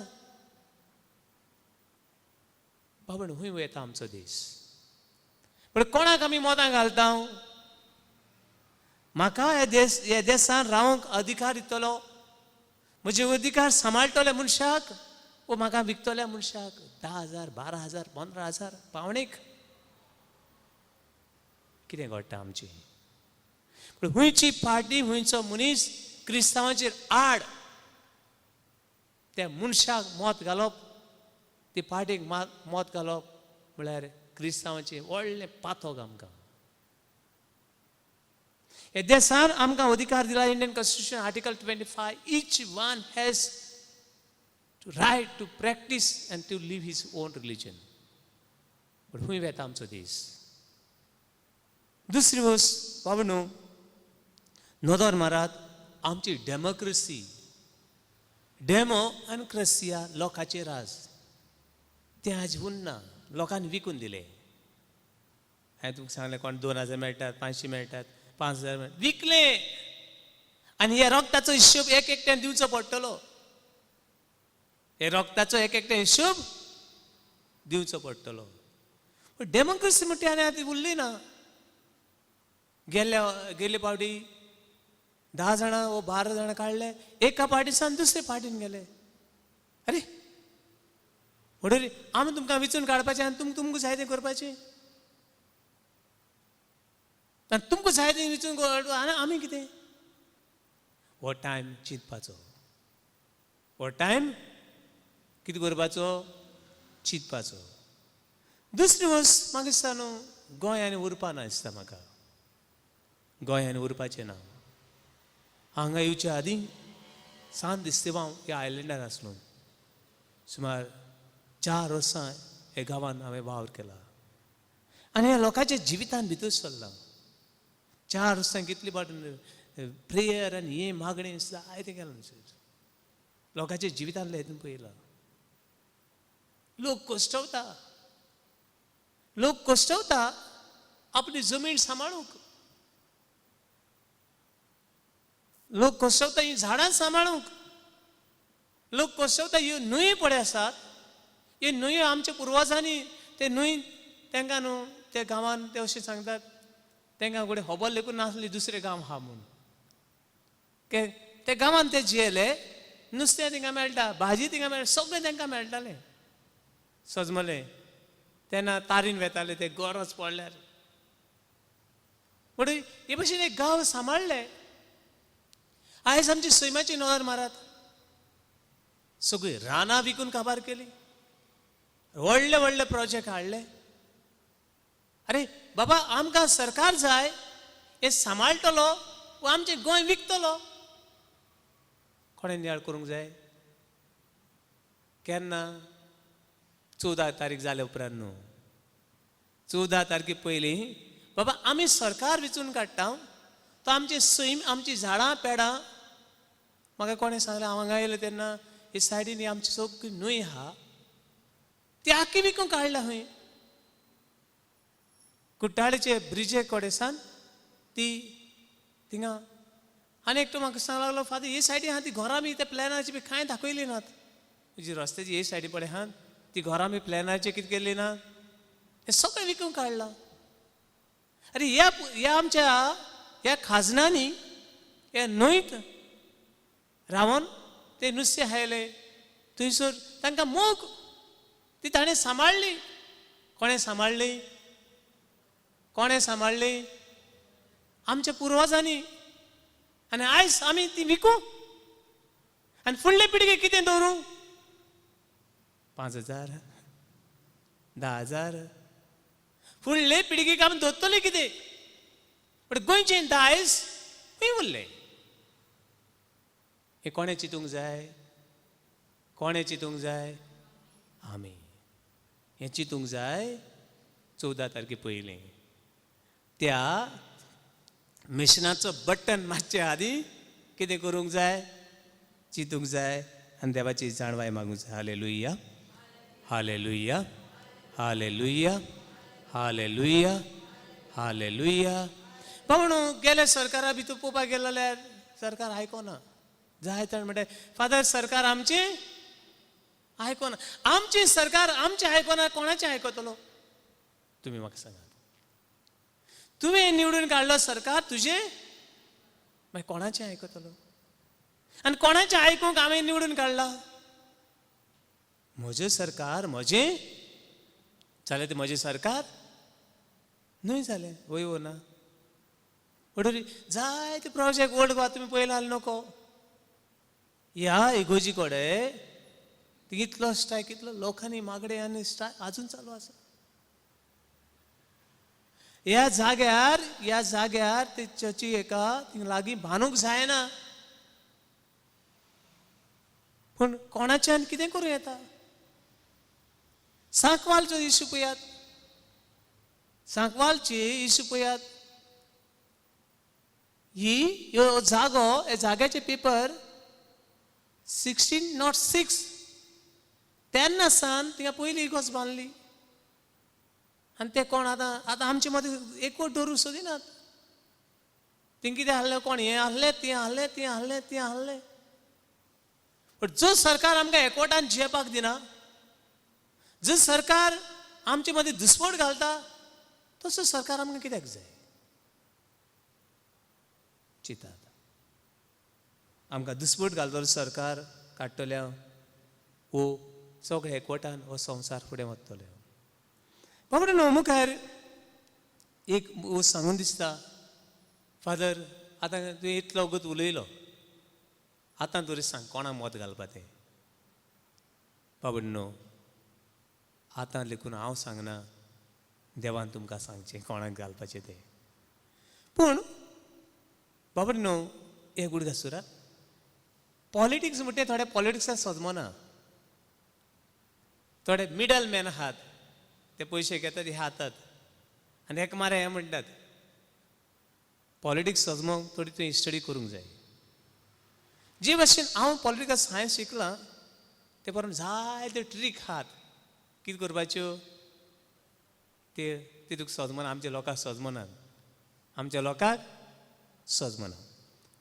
बाबा, खंय वयता आमचो देश? पूण कोणाक आमी मतां घालता? म्हाका ह्या देसान रावंक अधिकार दितलो, म्हजे अधिकार सांबाळटले मनशाक वो म्हाका विकतल्या मनशाक 10,000, 12,000, 15,000 पावणेक? कितें घडटा आमचें? पूण खंयची पार्टी, खंयचो मनीस क्रिस्तांवाचेर आड, त्या मनशाक मत घालप, ती पार्टीक मत घालप म्हळ्यार क्रिस्तांवाचें व्हडलें पातक आमकां. ह्या देसान आमकां अधिकार दिला, Indian Constitution Article 25, each one has to right to practice and to live his own religion. पूण खंय वेता आमचो देश? दुसरी वस्त बाबा न्हू, नदर मारात, आमची डेमोक्रेसी, डेमो आनी क्रसिया, लोकांचे राज, तें आज उरना. लोकांनी विकून दिलें. हांवें तुमकां सांगलें, कोण 2,000 मेळटात, 500 मेळटात, 5,000 मेळटात, विकलें. आनी ह्या रक्ताचो हिशोब एक एकट्यान दिवचो पडटलो. हे रोगताचो एक एकटे हिशोब दिवचो पडटलो. पूण डेमोक्रेसी म्हणटा आनी आतां उरली ना. गेल्ले पावटी 10 जाणां वो 12 जाणां काडले, एका पार्टीसान दुसरे पार्टीन गेले. अरे म्हणटरी आमी तुमकां विचून काडपाचें आनी तुमकां जाय तें करपाचें, आनी तुमकां जाय तें विचून आनी आमी कितें? हो टायम चिंतपाचो, हो टायम कितें करपाचो? चिंतपाचो. दुसरी वस्त म्हाका दिसता न्हू, गोंय आनी उरपा ना दिसता म्हाका, गोंय आनी उरपाचें ना. हांगा येवचे आदीं सांत इस्तेवांव ह्या आयलंडार आसलो, सुमार 4 वर्सां ह्या गांवांत हांवें वावर केला आनी ह्या लोकांच्या जिवितान भितर सरला. 4 वर्सां कितली फावट प्रेयर आनी हें मागणें जायतें केलां लोकांच्या जिवितांतलें हेतून पळयलां. लोक कश्टवता, लोक कश्टवता आपली जमीन सांबाळूंक, लोक कश्टवता ही झाडां सांबाळूंक, लोक कश्टवता ह्यो न्हंयो पळय आसात, ह्यो न्हंयो आमच्या पुर्वजांनी ते न्हंय तांकां न्हू त्या गांवान ते अशें सांगतात, तांकां कडेन खबर लेगून नासली दुसरे गांव आहा म्हूण. ते गांवान ते जियेले, नुस्तें तिंगा मेळटा, भाजी तिंगा मेळटा, सगळें तांकां मेळटालें. सजमलें तेन्ना तारीन वेताले ते गरज पडल्यार. पूण हे भशेन एक गांव सांबाळ्ळे. आयज आमची सैमाची नदर मारात, सगळीं रानां विकून काबार केली, व्हडले व्हडले प्रोजेक्ट हाडले. अरे बाबा, आमकां सरकार जाय हे सांबाळटलो वो आमचें गोंय विकतलो. कोणें नियाळ करूंक जाय? केन्ना? 14 तारीख जाल्या उपरांत न्हू, 14 तारखे पयलीं बाबा आमी सरकार विचून काडटा, तो आमचें सैम, आमचीं झाडां पेडां. म्हाका कोणें सांगलें, हांव हांगा येयलें तेन्ना हे सायडीन आमची सगळी न्हंय आहा ती आख्खी विकूंक काडल्या खंय. कुट्टाळेचे ब्रिजे कडेसान ती थिंगा. आनी एकटो म्हाका सांग लागलो, फादर हे सायडीन आहा ती घरां बी त्या प्लॅनाची बी कांय दाखयली नात. जी रस्त्याची हे सायडी पळय आहा ती घरां बी प्लॅनाची कितें केली ना, हें सगळें विकूंक काडलां. अरे ह्या ह्या आमच्या ह्या खाजनांनी ह्या न्हंयत रावन ते नुस्तें खायले, थंयसर तांकां मोग ती ताणें सांबाळ्ळी. कोणें सांबाळ्ळी? कोणें सांबाळ्ळी? आमच्या पुर्वजांनी. आनी आयज आमी ती विकूं आनी फुडले पिळगे कितें दवरूं? 5,000, 10,000 फुडले पिळगेक आमी दवरतले कितें? पण गोंयचें दायज खंय उरलें? हें कोणें चिंतूंक जाय? कोणें चिंतूंक जाय? आमी हें चिंतूंक जाय. 14 तारखे पयलीं त्या मिशनाचो बटन मारचे आदीं कितें करूंक जाय? चिंतूंक जाय आनी देवाची जाणवाय मागूंक जाय. Hallelujah, hallelujah, hallelujah, hallelujah, hallelujah. बाबा गेले सरकारा भितर पळोवपाक गेले जाल्यार सरकार आयकोना. जाय तर म्हणटा, फादर सरकार आमचें आयकोना, आमचें सरकार आमचें आयकोना, कोणाचें आयकतलो? तुमी म्हाका सांगात, तुवें निवडून काडलो सरकार तुजें, मागीर कोणाचें आयकतलो? आनी कोणाचें आयकूंक हांवें निवडून काडला? म्हजें सरकार म्हजें जालें तें म्हजें सरकार न्हय जालें, वय वो ना? म्हणटरी जायते प्रोजेक्ट ओल्ड गोवा तुमी पयला नको. ह्या इगोजी कडेन कितलो स्ट्रायक, कितलो लोकांनी मागणे आनी स्ट्रायक अजून चालू आसा. ह्या जाग्यार, ह्या जाग्यार ते चर्ची एका थिंग लागीं बांदूंक जायना, पूण कोणाच्यान कितें करूं येता? सांकवालचो इशू पळयात, सांकवालची इशू पळयात. ही ह्यो जागो, ह्या जाग्याचे पेपर 1606 तेन्ना सान थिंगा पयली इगोर्ज बांदली. आनी ते कोण आतां आतां आमचे मदीं एकवट दवरूंक सोदिनात. थिंग कितें आहलें, कोण हें आहलें, तें आहलें, तें आहलें, तें आहलें. बट जो सरकार आमकां एकवटान जियेवपाक दिना, जो सरकार आमचे मदीं दुस्पट घालता, तसो सरकार आमकां कित्याक जाय? चिंतात, आमकां दुस्पट घालतलो सरकार काडटले वो सगळे एकवटान हो संवसार फुडें वतले? बाबडे न्हू, मुखार एक सांगून दिसता, फादर, आतां तुवें इतलो वगत उलयलो, आतां तरी सांग कोणाक मत घालपा तें. बाबडे न्हू, आतां लेखून हांव सांगना, देवान तुमकां सांगचें कोणाक घालपाचें तें. पूण बाबडे न्हू, एक उडगा सुरात पॉलिटिक्स म्हणटे थोडे पॉलिटिक्साक सजमना. थोडे मिडल मॅन आहात, ते पयशे घेतात, हे हातात आनी हेका मारे हें म्हणटात. पॉलिटिक्स सजमोंक थोडी तुवें स्टडी करूंक जाय. जे भाशेन हांव पॉलिटिकल सायन्स शिकलां, ते प्रमाण जायते ट्रीक आहात कितें करपाच्यो ते ते तुका सजमना. आमच्या लोकांक सजमनात, आमच्या लोकांक सजमना.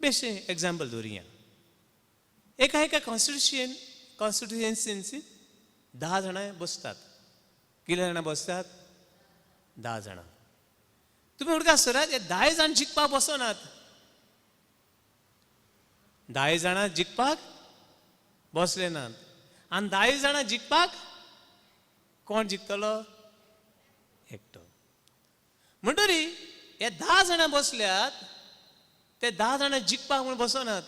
बेश्टें एग्जाम्पल दवरुया. एका एका कॉन्स्टिट्युएन्सीन 10 जाणां बसतात. कितले जाणां बसतात? 10 जाणां. तुमी उडका सरात, हे 10 जाण जिखपाक बसनात. 10 जाणां जिखपाक बसले नात आनी 10 जाणां जिखपाक कोण जिखतलो? एकटो. म्हणटरी हे 10 जाणां बसल्यात, ते 10 जाणां जिखपाक म्हूण बसनात.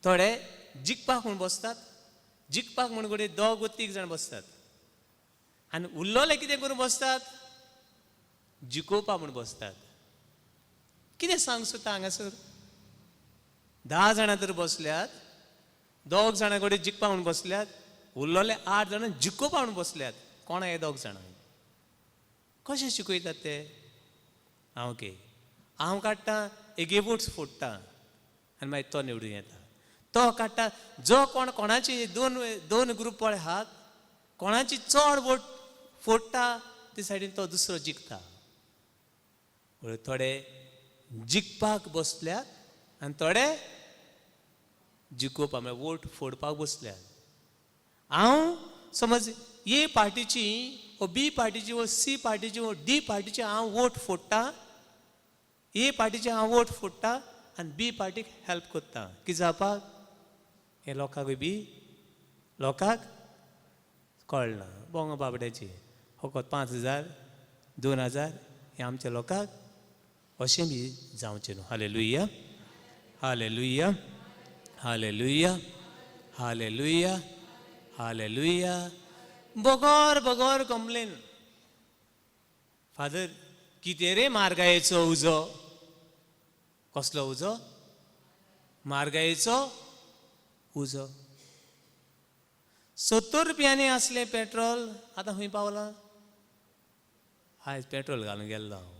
थोडे जिखपाक म्हूण बसतात, जिखपाक म्हूण घडये दोग वो तीग जाण बसतात आनी उरलोले कितें करून बसतात? जिखोवपाक म्हूण बसतात. कितें सांग सोदता हांगासर? 10 जाणां तर बसल्यात, दोग जाणां कडेन जिखपाक म्हूण बसल्यात, उरलोले 8 जाणां जिखोवपाक म्हूण बसल्यात. कोण हे दोग जाणां? कशें शिकयतात ते? हांव ओके, हांव काडटा एक वोट्स फोडटा आनी मागीर तो निवडून येता. तो काडटा जो कोण कोणाची दोन दोन ग्रूप पळय आहात, कोणाची चड वोट फोडटा ते सायडीन तो दुसरो जिखता. थोडे जिखपाक बसल्यात आनी थोडे जिखोवपाक म्हळ्यार वोट फोडपाक बसल्यात. हांव समज ए पार्टीची वो बी पार्टीची वो सी पार्टीची वो डी पार्टीची हांव वोट फोडटा, ए पार्टीची हांव वोट फोडटा आनी बी पार्टीक हेल्प करता. कितें जावपाक? हें लोकांकूय बी लोकांक कळना. बोंगो बाबड्याची फकत 5,000 2,000 हें आमच्या लोकांक अशें बी जावचें न्हू. Hallelujah, hallelujah, hallelujah, hallelujah, hallelujah. बगर बगर कंप्लेन, फादर कितें रे मार्गायेचो उजो? कसलो उजो? मार्गायेचो उजो. 70 रुपयांनी आसलें पेट्रोल, आतां खंय पावलां? आयज पेट्रोल घालूंक गेल्लो हांव,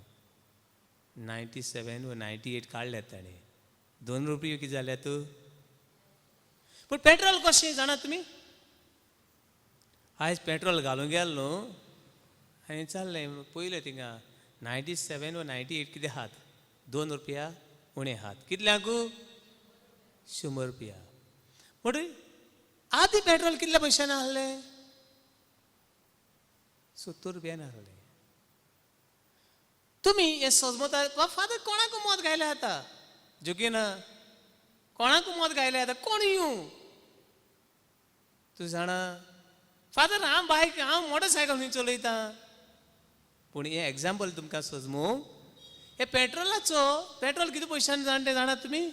97 वा 98 काडल्यात ताणें. 2 रुपये कितें जाल्यात? पूण पेट्रोल कशें जाणा तुमी? आयज पेट्रोल घालूंक गेलो न्हू, हांवें चाललें पयलें थिंगा 97 वा 98 कितें आहात, 2 रुपया उणें आहात. कितल्यांकू? 100 रुपया. म्हणटकीर आदी पेट्रोल कितल्या पयशांनी आहलें? 70 रुपयान आहलें. तुमी हें सजमता, फादर कोणाक मत घायलें आतां? जोकीना कोणाक मत घायलें आतां? कोण येवं तूं जाणा फादर, हांव बायक, हांव मोटरसायकल खंय चलयतां. पूण हें एग्जाम्पल तुमकां सजमू, हे पेट्रोलाचो पेट्रोल कितें पयशांनी जाण तें जाणात तुमी?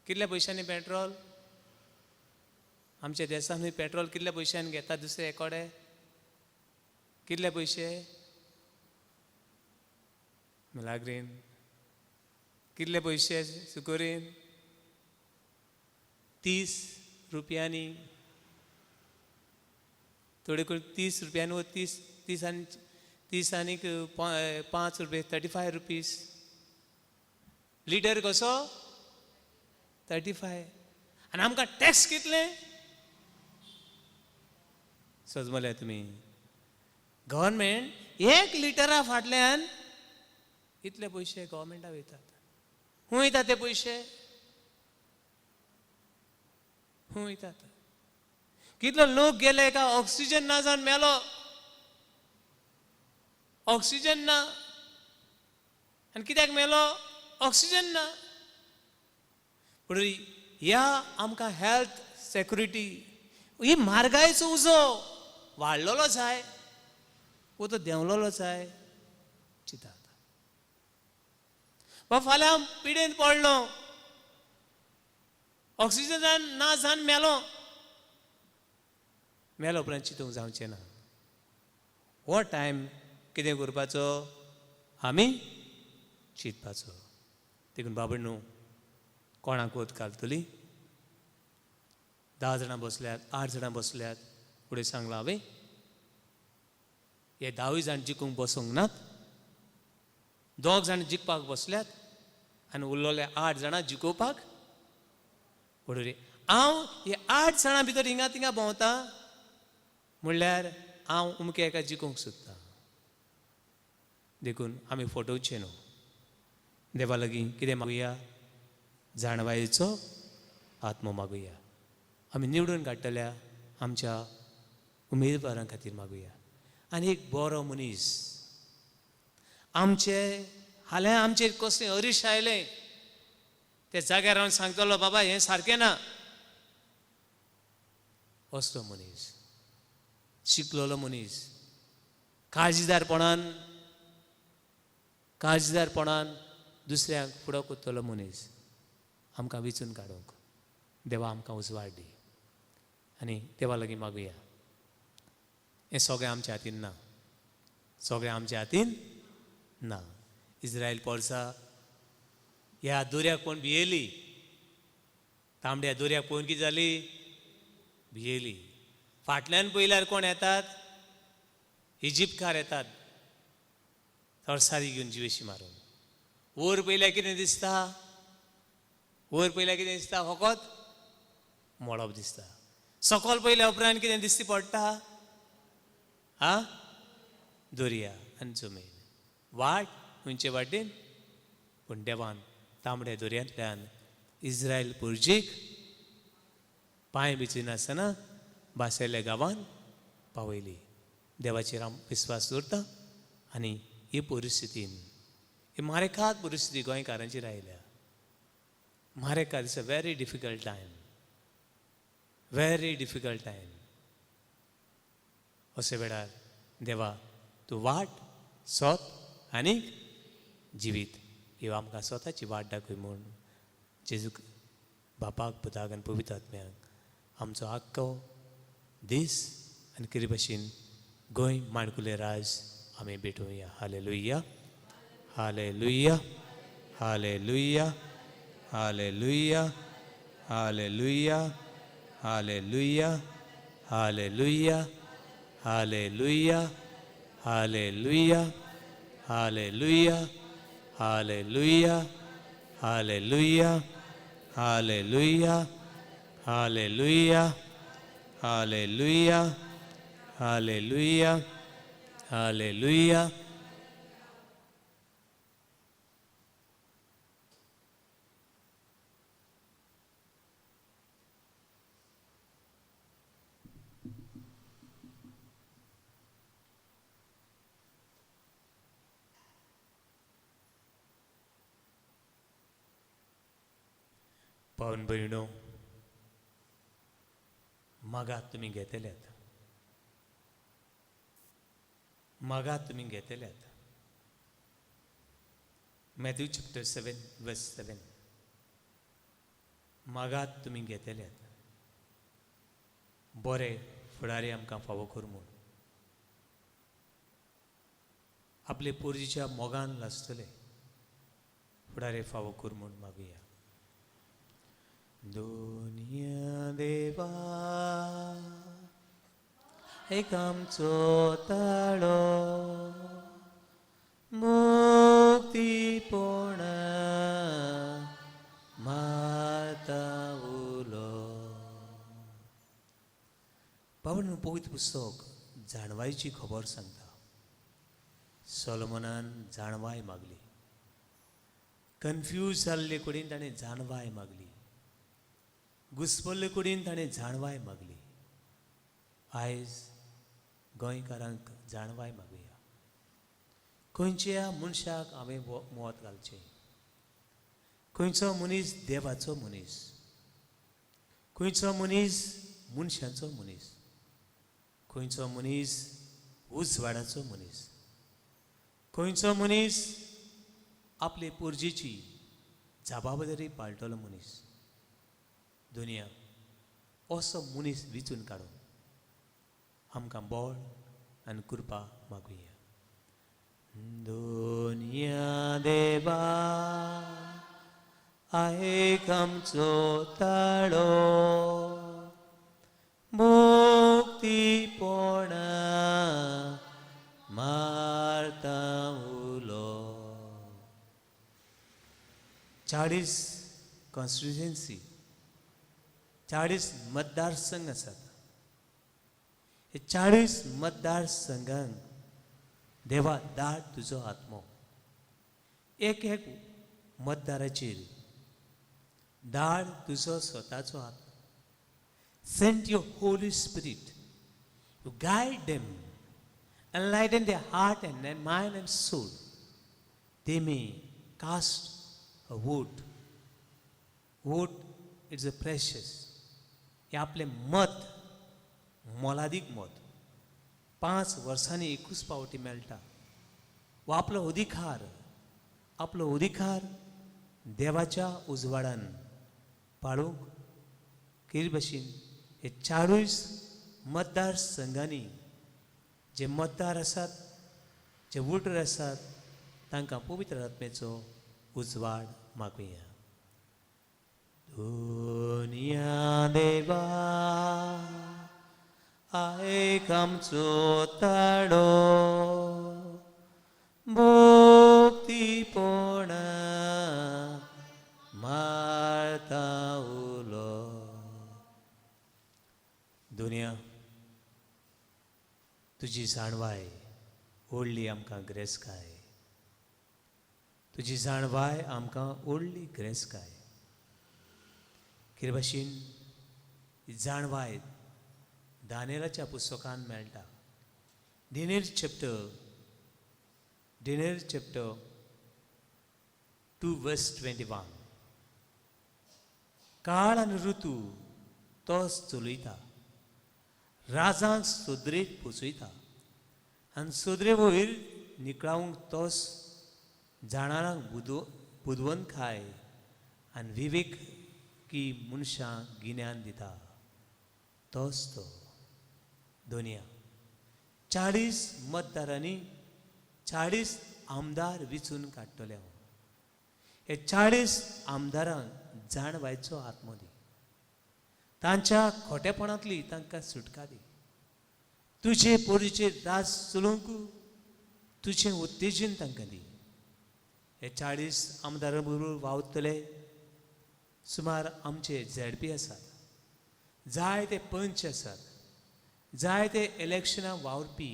कितल्या पयशांनी पेट्रोल आमच्या देशानूय पेट्रोल कितल्या पयशांनी घेता दुसरे एकोडे? कितले पयशे? मिलाग्रीन कितले पयशे? सुकोरीन 30 रुपयांनी, थोडे करून 30 रुपयांनी वो 30, 30 आनी 30 आनीक 5 रुपये, 35 रुपीज लिटर. कसो 35? आनी आमकां टॅक्स कितले सजमले तुमी? गव्हर्मेंट 1 लिटरा फाटल्यान इतले पयशे गव्हर्मेंटाक वयतात. खंय वयता ते पयशे? खंय वयतात? कितलो लोक गेले का ऑक्सिजन ना जावन मेलो, ऑक्सिजन ना. आनी कित्याक मेलो? ऑक्सिजन ना. पूण ह्या आमकां हेल्थ सेक्युरिटी ही म्हारगायेचो उजो वाडलेलो जाय वो तो देंवलेलो जाय चिंतात. बाबा फाल्यां हांव पिडेन पडलो, ऑक्सिजन ना जावन मेलो, मेलो उपरांत चिंतूंक जावचें ना. हो टायम कितें करपाचो? आमी चिंतपाचो. देखून बाबा न्हू कोणाक वत घालतली? 10 जाणां बसल्यात, 8 जाणां बसल्यात, फुडें सांगलां हांवें हे 10 जाण जिखूंक बसूंक नात, 2 जाण जिखपाक बसल्यात आनी उरलेले 8 जाणां जिखोवपाक. बरोबर, हांव हे 8 जाणां भितर हिंगा थिंगा भोंवता म्हणल्यार हांव अमके एका जिखूंक सोदतां. देखून आमी फटोवचें न्हू. देवा लागीं कितें मागुया? जाणवायेचो आत्मो मागुया. आमी निवडून काडटल्या आमच्या उमेदवारां खातीर मागुया. आनी एक बरो मनीस आमचे हाल्यां आमचेर कसलें अरिश्ट आयलें ते जाग्यार रावन सांगतलो, बाबा हें सारकें ना. असलो मनीस, शिकलेलो मनीस, काळजीदारपणान काळजीदारपणान दुसऱ्यांक फुडो करतलो मनीस आमकां वेंचून काडूंक देवा आमकां उजवाड दी. आनी देवा लागीं मागुया. हें सगळें आमच्या हातीन ना, सगळें आमच्या हातीन ना. इस्रायल पोरसा ह्या दर्याक पळोवन भियेली, तांबड्या दर्याक पळोवन कितें जाली? भियेली. फाटल्यान पळयल्यार कोण येतात? इजिप्तकार येतात तरसारी घेवन जिवेशी मारून. वयर पळयल्यार कितें दिसता? वयर पळयल्यार कितें दिसता? फकत मळब दिसता. सकल पळयल्या उपरांत कितें दिसती पडटा? आ, दर्या आनी जमीन. वाट खंयचे वाटेन? पूण देवान तांबड्या दर्यांतल्यान इस्रायल पुर्जीक पांय भिजयनासतना बासेल्या गांवान पावयली. देवाचेर हांव विस्वास दवरता. आनी हे परिस्थितीन, ही मारेखात परिस्थिती गोंयकारांचेर आयल्या. मारेखात, it's a very difficult time, very difficult time. अशे वेळार देवा तूं वाट, सोत आनी जिवीत ह्यो आमकां स्वताची वाट दाखय म्हूण जेजू बापाक, पुताक आनी पवित्र आत्म्याक आमचो आख्खो दीस आनी कितें भशेन गोंय माणकुलें राज आमी भेटोवया. Hallelujah, hallelujah, hallelujah, hallelujah, hallelujah, hallelujah, hallelujah, hallelujah, hallelujah, hallelujah, hallelujah, hallelujah, hallelujah, hallelujah, hallelujah, hallelujah, hallelujah. पावन भयणो, मागात तुमी घेतल्यात, मागात तुमी घेतल्यात. मॅथ्यू चॅप्टर 7 वर्स 7, मागात तुमी घेतल्यात. बरे फुडारी आमकां फावो कर म्हूण आपले पोरजीच्या मोगान लासतले फुडारी फावो कर म्हूण मागुया. दुनिया देवा एक आमचो ताळो मुक्ती पोण माता उलो. बाबा पवित्र पुस्तक जाणवायची खबर सांगता. सोलोमनान जाणवाय मागली, कन्फ्यूज जाल्ले कडेन ताणें जाणवाय मागली. घुसपल्ले कुडीन ताणें जाणवाय मागली. आयज गोंयकारांक जाणवाय मागुया. खंयच्या मनशाक हांवें मत घालचें? खंयचो मनीस देवाचो मनीस, खंयचो मनीस मनशाचो मनीस, खंयचो मनीस उजवाडाचो मनीस, खंयचो मनीस आपले पुर्जेची जबाबदारी पाळटलो मनीस. दुनिया असो मनीस विचून काडून आमकां बळ आनी कृपा मागुया. दुनिया देवा आयक आमचो ताळो, मुक्तीपणा मारता उलो. 40 कॉन्स्टिट्युएन्सी, 40 मतदारसंघ आसात. हे 40 मतदारसंघांक देवा धाड तुजो आत्मो. एक एक मतदाराचेर धाड तुजो स्वताचो आत्मो. Send your Holy Spirit to guide them, enlighten their heart and their mind and soul. They may cast a vote. Vote is a precious. हें आपलें मत, मोलादीक मत, 5 वर्सांनी एकूच पावटी मेळटा. वा आपलो अधिकार, आपलो अधिकार देवाच्या उजवाडान पाळूंक कितें भशेन हे 40 मतदारसंघांनी जे मतदार आसात, जे वोटर आसात, तांकां पवित्र आत्म्याचो उजवाड मागुया. दुनिया देवा आयक आमचो ताळो, मुक्तीपणा मारता उलो. दुनिया तुजी जाणवाय व्हडली आमकां ग्रेसकाय, तुजी जाणवाय आमकां व्हडली ग्रेसकाय. कितें भाशेन ही जाणवाय दानियेलाच्या पुस्तकान मेळटा. Daniel chapter 2 verse 21. काळ आनी ऋतू तोच चलयता, राजांक सदरेक पोचयता आनी सदरे वयर निकळावंक तोच जाणारांक बुदवंतकाय आनी विवेक की मनशांक गिन्यान दिता तोच तो. दोनया 40 मतदारांनी 40 आमदार विचून काडटले हांव. हे 40 आमदारांक जाणवायचो आत्मो दी, तांच्या खोटेपणांतली तांकां सुटका दी. तुजे पोरीचेर राज चलोवंक तुजें उत्तेजन तांकां दी. हे 40 आमदारां बरोबर वावुरतले सुमार आमचे झेडपी आसात, जायते पंच आसात, जायते इलेक्शनां वावुरपी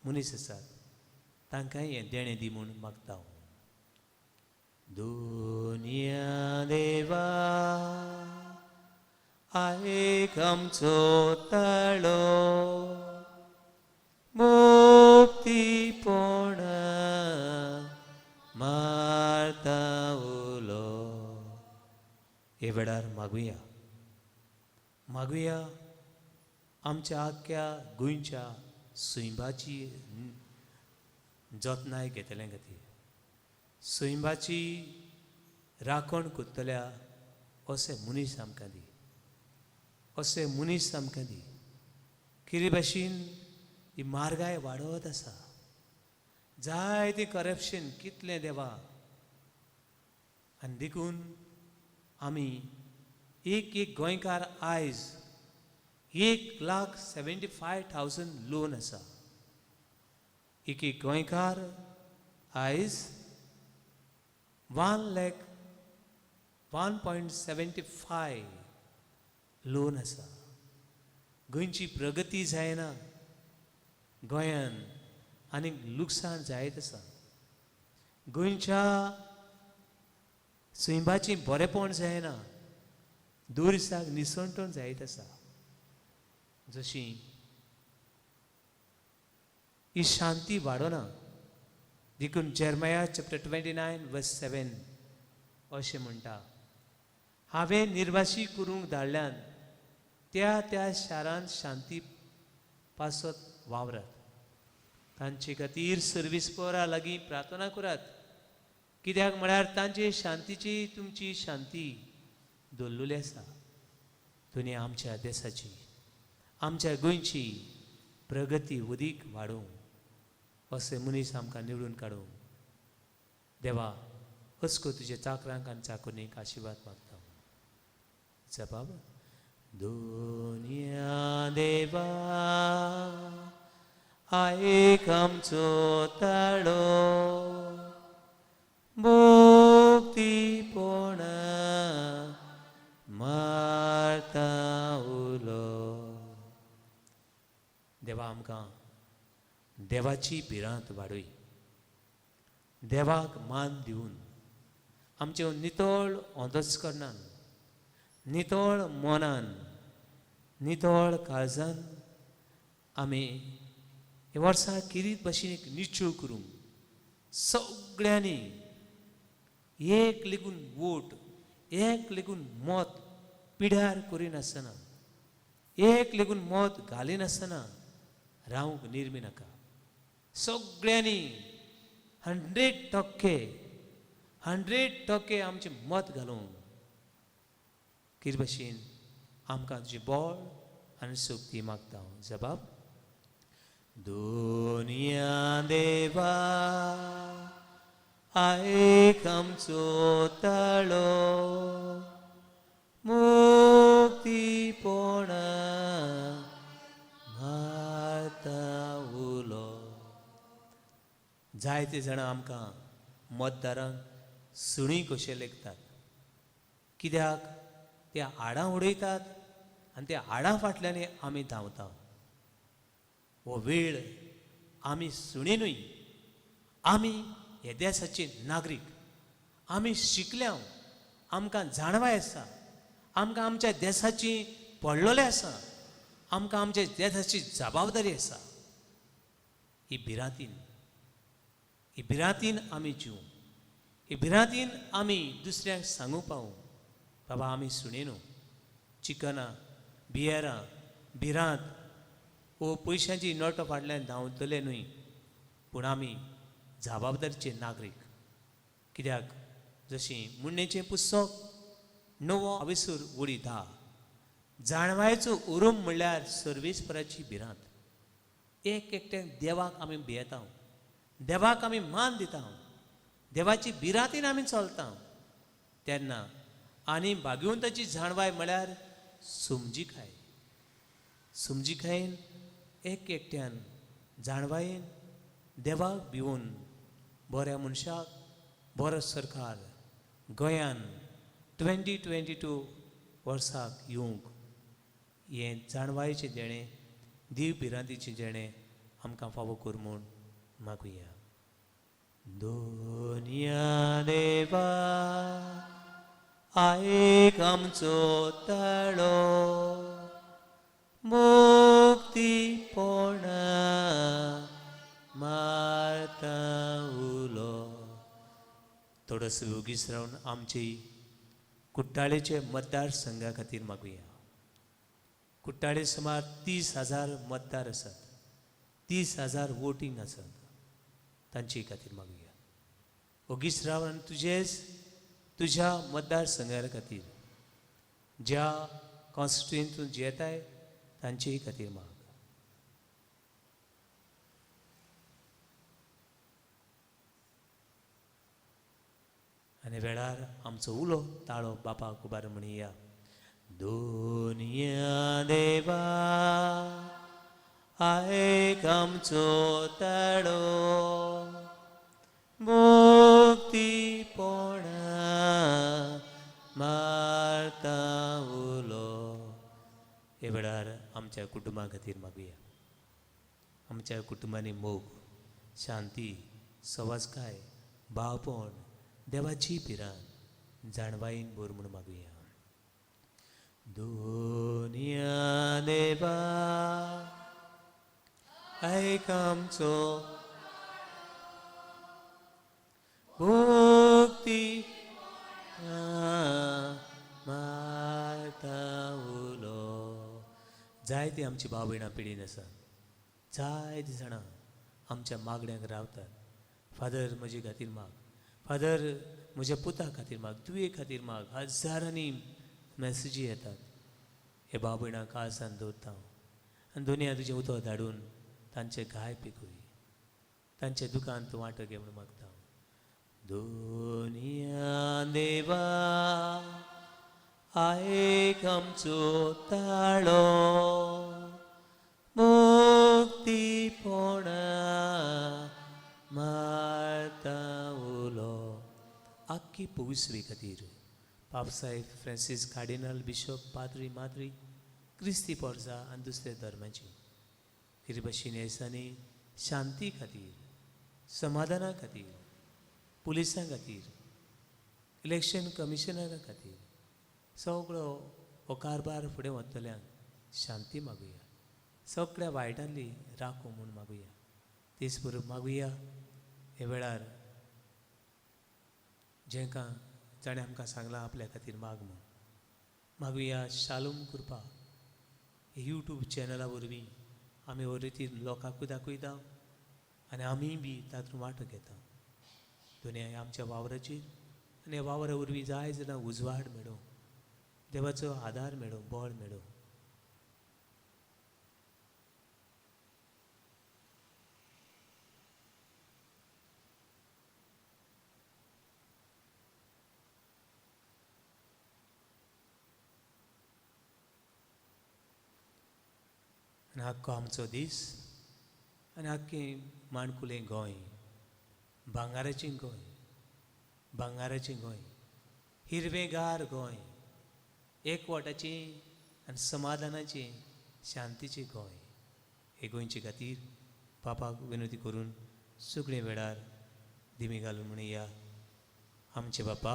मनीस आसात, तांकांय हें देणें दी म्हूण मागता हांव. दुनिया देवा आयक आमचो ताळो, मुक्तीपणा मारता उलो. हे वेळार मागुया, मागुया आमच्या आख्ख्या गोंयच्या सैमाची जतनाय घेतले खातीर, सैमाची राखण करतल्या अशे मनीस आमकां दी, अशे मनीस आमकां दी. कितें भाशेन ही म्हारगाय वाडत आसा, जायतें करप्शन कितलें देवा, आनी देखून आमी एक एक गोंयकार आयज 1,75,000 लोन आसा. एक एक गोंयकार आयज 1 lakh 1.75 loan आसा. गोंयची प्रगती जायना, गोंयान आनीक लुकसाण जायत आसा. गोंयच्या सैमाचें बरेपण जायना. दुरसाक निसणटण जायत आसा. जशी ही शांती वाडोना देखून जेरमाया चॅप्टर 29 वर्स 7 अशें म्हणटा, हांवें निर्वाशी करूंक धाडल्यान त्या त्या शारांत शांती पासत वावरात, तांचे खातीर सर्वीस पोरा लागीं प्रार्थना करात, कित्याक म्हळ्यार तांचे शांतीची तुमची शांती दवरलेली आसा. तुमी आमच्या देशाची आमच्या गोंयची प्रगती वदीक वाडोवंक अशे मनीस आमकां निवडून काडूंक देवा हसको तुजे चाकरांक आनी चाकोनीक आशिर्वाद मागता. जबाब दुनिया देवा आयक आमचो ताळो भक्तीपणा मारता उलो. देवा आमकां देवाची भिरांत वाडय, देवाक मान दिवन आमचे नितळ अंतस्करणान नितळ मनान नितळ काळजान आमी हे वर्सा किरीत भशेन एक निश्चय करूंक सगळ्यांनी एक लेगून वोट एक लेगून मत पिड्यार करिनासतना एक लेगून मत घालिनासतना रावंक निर्मी नाका. सगळ्यांनी 100% 100% आमचें मत घालूंक कितें भशेन आमकां तुजें बळ आनी शक्ती मागता. जबाब दुनिया देवा आयक आमचो ताळो मुक्तीपणा मारता उलो. जायते जाणां आमकां मतदारांक सुणी कशे लेखतात, कित्याक ते हाडां उडयतात आनी त्या हाडां फाटल्यान आमी धांवता. हो वेळ आमी सुणी न्हय, आमी हे देशाचे नागरीक, आमी शिकल्या, आमकां जाणवाय आसा, आमकां आमच्या देशाची पडलेलें आसा, आमकां आमच्या देशाची जबाबदारी आसा. ही भिरांतीन ही भिरांतीन आमी जिवूं, ही भिरांतीन आमी दुसऱ्यांक सांगूंक पावूं, बाबा आमी सुणे न्हू, चिकनां बियरां भिरांत वो पयशांची नोटां फाटल्यान धांवतले न्हय, पूण आमी जबाबदारीचे नागरीक. कित्याक जशी मुण्णेचें पुस्तक 9 अविसूर वडी 10 जाणवायचो उरूम म्हणल्यार सर्वेस्पराची भिरांत. एक एकट्याक देवाक आमी भियेता, देवाक आमी मान दिता, देवाची भिरांतीन आमी चलता तेन्ना आनी भाग्यवंताची जाणवाय म्हळ्यार समजिकाय. समजिकायेन एक एकट्यान जाणवायेन देवाक भिवन बऱ्या मनशाक बरो सरकार गोंयान 2022 वर्साक येवंक हें जाणवायेचें देणें देव भिरांतीचें देणें आमकां फावो कर म्हूण मागुया. दुनिया देवा आयक आमचो ताळो मुक्तीपणा मारता उलो. थोडोसो ओगीच रावन आमची कुट्टाळेचे मतदारसंघा खातीर मागुया. कुट्टाळे सुमार 30,000 मतदार आसात, 30,000 वोटींग आसात, तांचे खातीर मागुया. ओगीच रावन आनी तुजेच तुज्या मतदारसंघा खातीर ज्या कॉन्स्टिट्युएंतून जियेताय तांचेय खातीर माग. आनी वेळार आमचो उलो ताळो बापाक उबार म्हणया. दुनिया देवा आयक आमचो ताळो मुक्तीपणा मारता उलो. हे वेळार आमच्या कुटुंबा खातीर मागुया. आमच्या कुटुंबांनी मोग, शांती, सवाजकाय, भावपण, देवाची भिरांत जाणवायेन भर म्हूण मागुया. दुनिया देवा आयक आमचो भक्ती मारता उलो. जायती आमची भाव भयणां पिडीन आसा, जायतीं जाणां आमच्या मागण्यांक रावतात. फादर म्हजे खातीर माग, फादर म्हज्या पुता खातीर माग, तुवे खातीर माग. हजारांनी मॅसेजी येतात. हे भाव भयणां काळजान दवरता हांव आनी दुनिया तुजें उदक धाडून तांचे घाय पिकय, तांचे दुकान तूं वांटो घे म्हूण मागता. दुनिया देवा आयक आमचो ताळो, मुक्तीपणा मारता उलो. आख्खी पविसवे खातीर पापसाहेब फ्रांसीस कार्डिनल, बिशप, पाद्री, माद्री, क्रिस्ती पोरजा आनी दुसऱ्या धर्माची कितें भशेन ह्या दिसांनी शांती खातीर, समाधाना खातीर, पुलिसां खातीर, इलेक्शन कमिशनरा खातीर सगळो हो कारभार फुडें वतल्यांक शांती मागुया, सगळ्या वायटांनी राखू म्हूण मागुया. तेच बरोबर मागुया हे वेळार जेंकां जाणें आमकां सांगलां आपल्या खातीर माग म्हूण, मागुया शालूम कृपा यूट्यूब चॅनला वरवीं आमी हो रितीन लोकांकूय दाखयता आनी आमीय बी तातूंत वांटो घेता. दुनिया आमच्या वावराचेर आनी ह्या वावरा वरवीं जाय जाणां उजवाड मेळो, देवाचो आदार मेळो, बळ मेळो. आनी आख्खो आमचो दीस आनी आख्खें माणकुलें गोंय, भांगाराचें गोंय, भांगाराचें गोंय, हिरवेंगार गोंय, एकवटाचें आनी समाधानाचें, शांतीचें गोंय, हे गोंयचे खातीर पापाक विनवती करून सगळे वेळार दिमी घालून म्हणया. आमचे बापा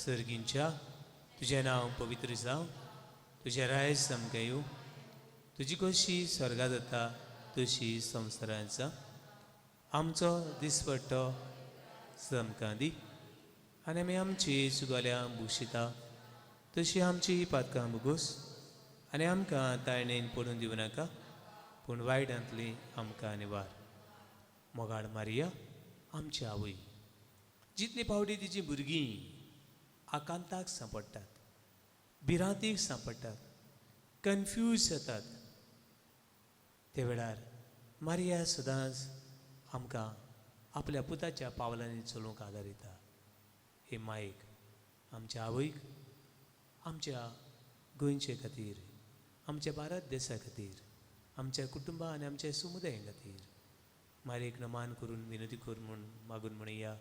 सर्गींच्या, तुजें नांव पवित्र जावं, तुजें रायज आमकां येवं, तुजी कशी स्वर्गांत जाता तशी संवसारांत जावं. आमचो दिसपट्टो आमकां दी आनी आमी आमची चुकल्या भुगशिता तशी आमची पातकां भुगोस आनी आमकां ताळणेन पडून दिवं नाका, पूण वायटांतली आमकां निवार. मोगाळ मारिया आमची आवय, जितली फावटी तिची भुरगीं आकांताक सांपडटात, भिरांतीक सांपडटात, कन्फ्यूज जातात, ते वेळार मारिया सदांच आमकां आपल्या पुताच्या पावलांनी चलोवंक आदार दिता. हे मायेक, आमच्या आवयक, आमच्या गोंयचे खातीर, आमच्या भारत देशा खातीर, आमच्या कुटुंबा आनी आमच्या समुदाया खातीर मारयेक नमान करून विनवती कर म्हूण मागून म्हणया.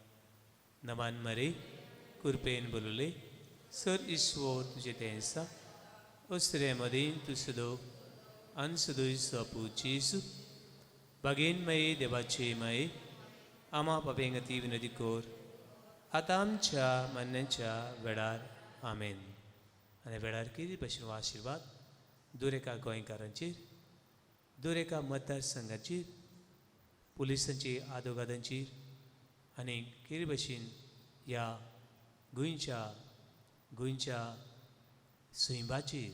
नमान मारे कृपेन बोलले सर ईश्वर तुजें तें आसा, असरे मदीं तूं सदो आनी सदोय सपूची बागेन माये देवाचे माये आमा पापेंगती विनवती कर आतां आमच्या मान्याच्या वेळार. आमेन. आनी वेळार कितें भशेन हो आशिर्वाद दर एका गोंयकारांचेर, दर एका मतदारसंघाचेर, पुलिसांची आदोगादांचेर आनी कितें भशेन ह्या गोंयच्या गोंयच्या सैमाचेर,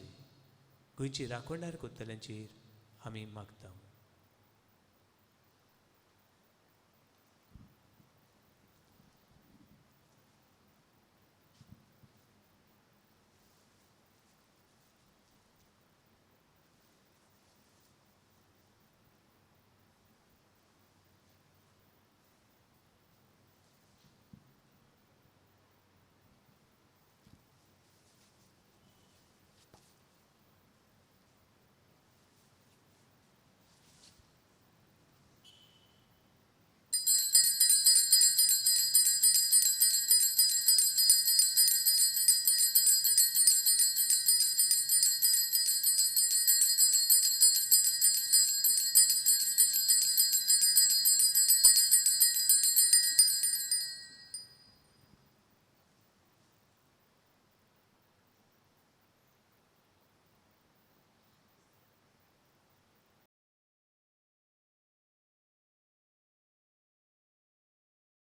गोंयची राखणदार करतल्यांचेर आमी मागता.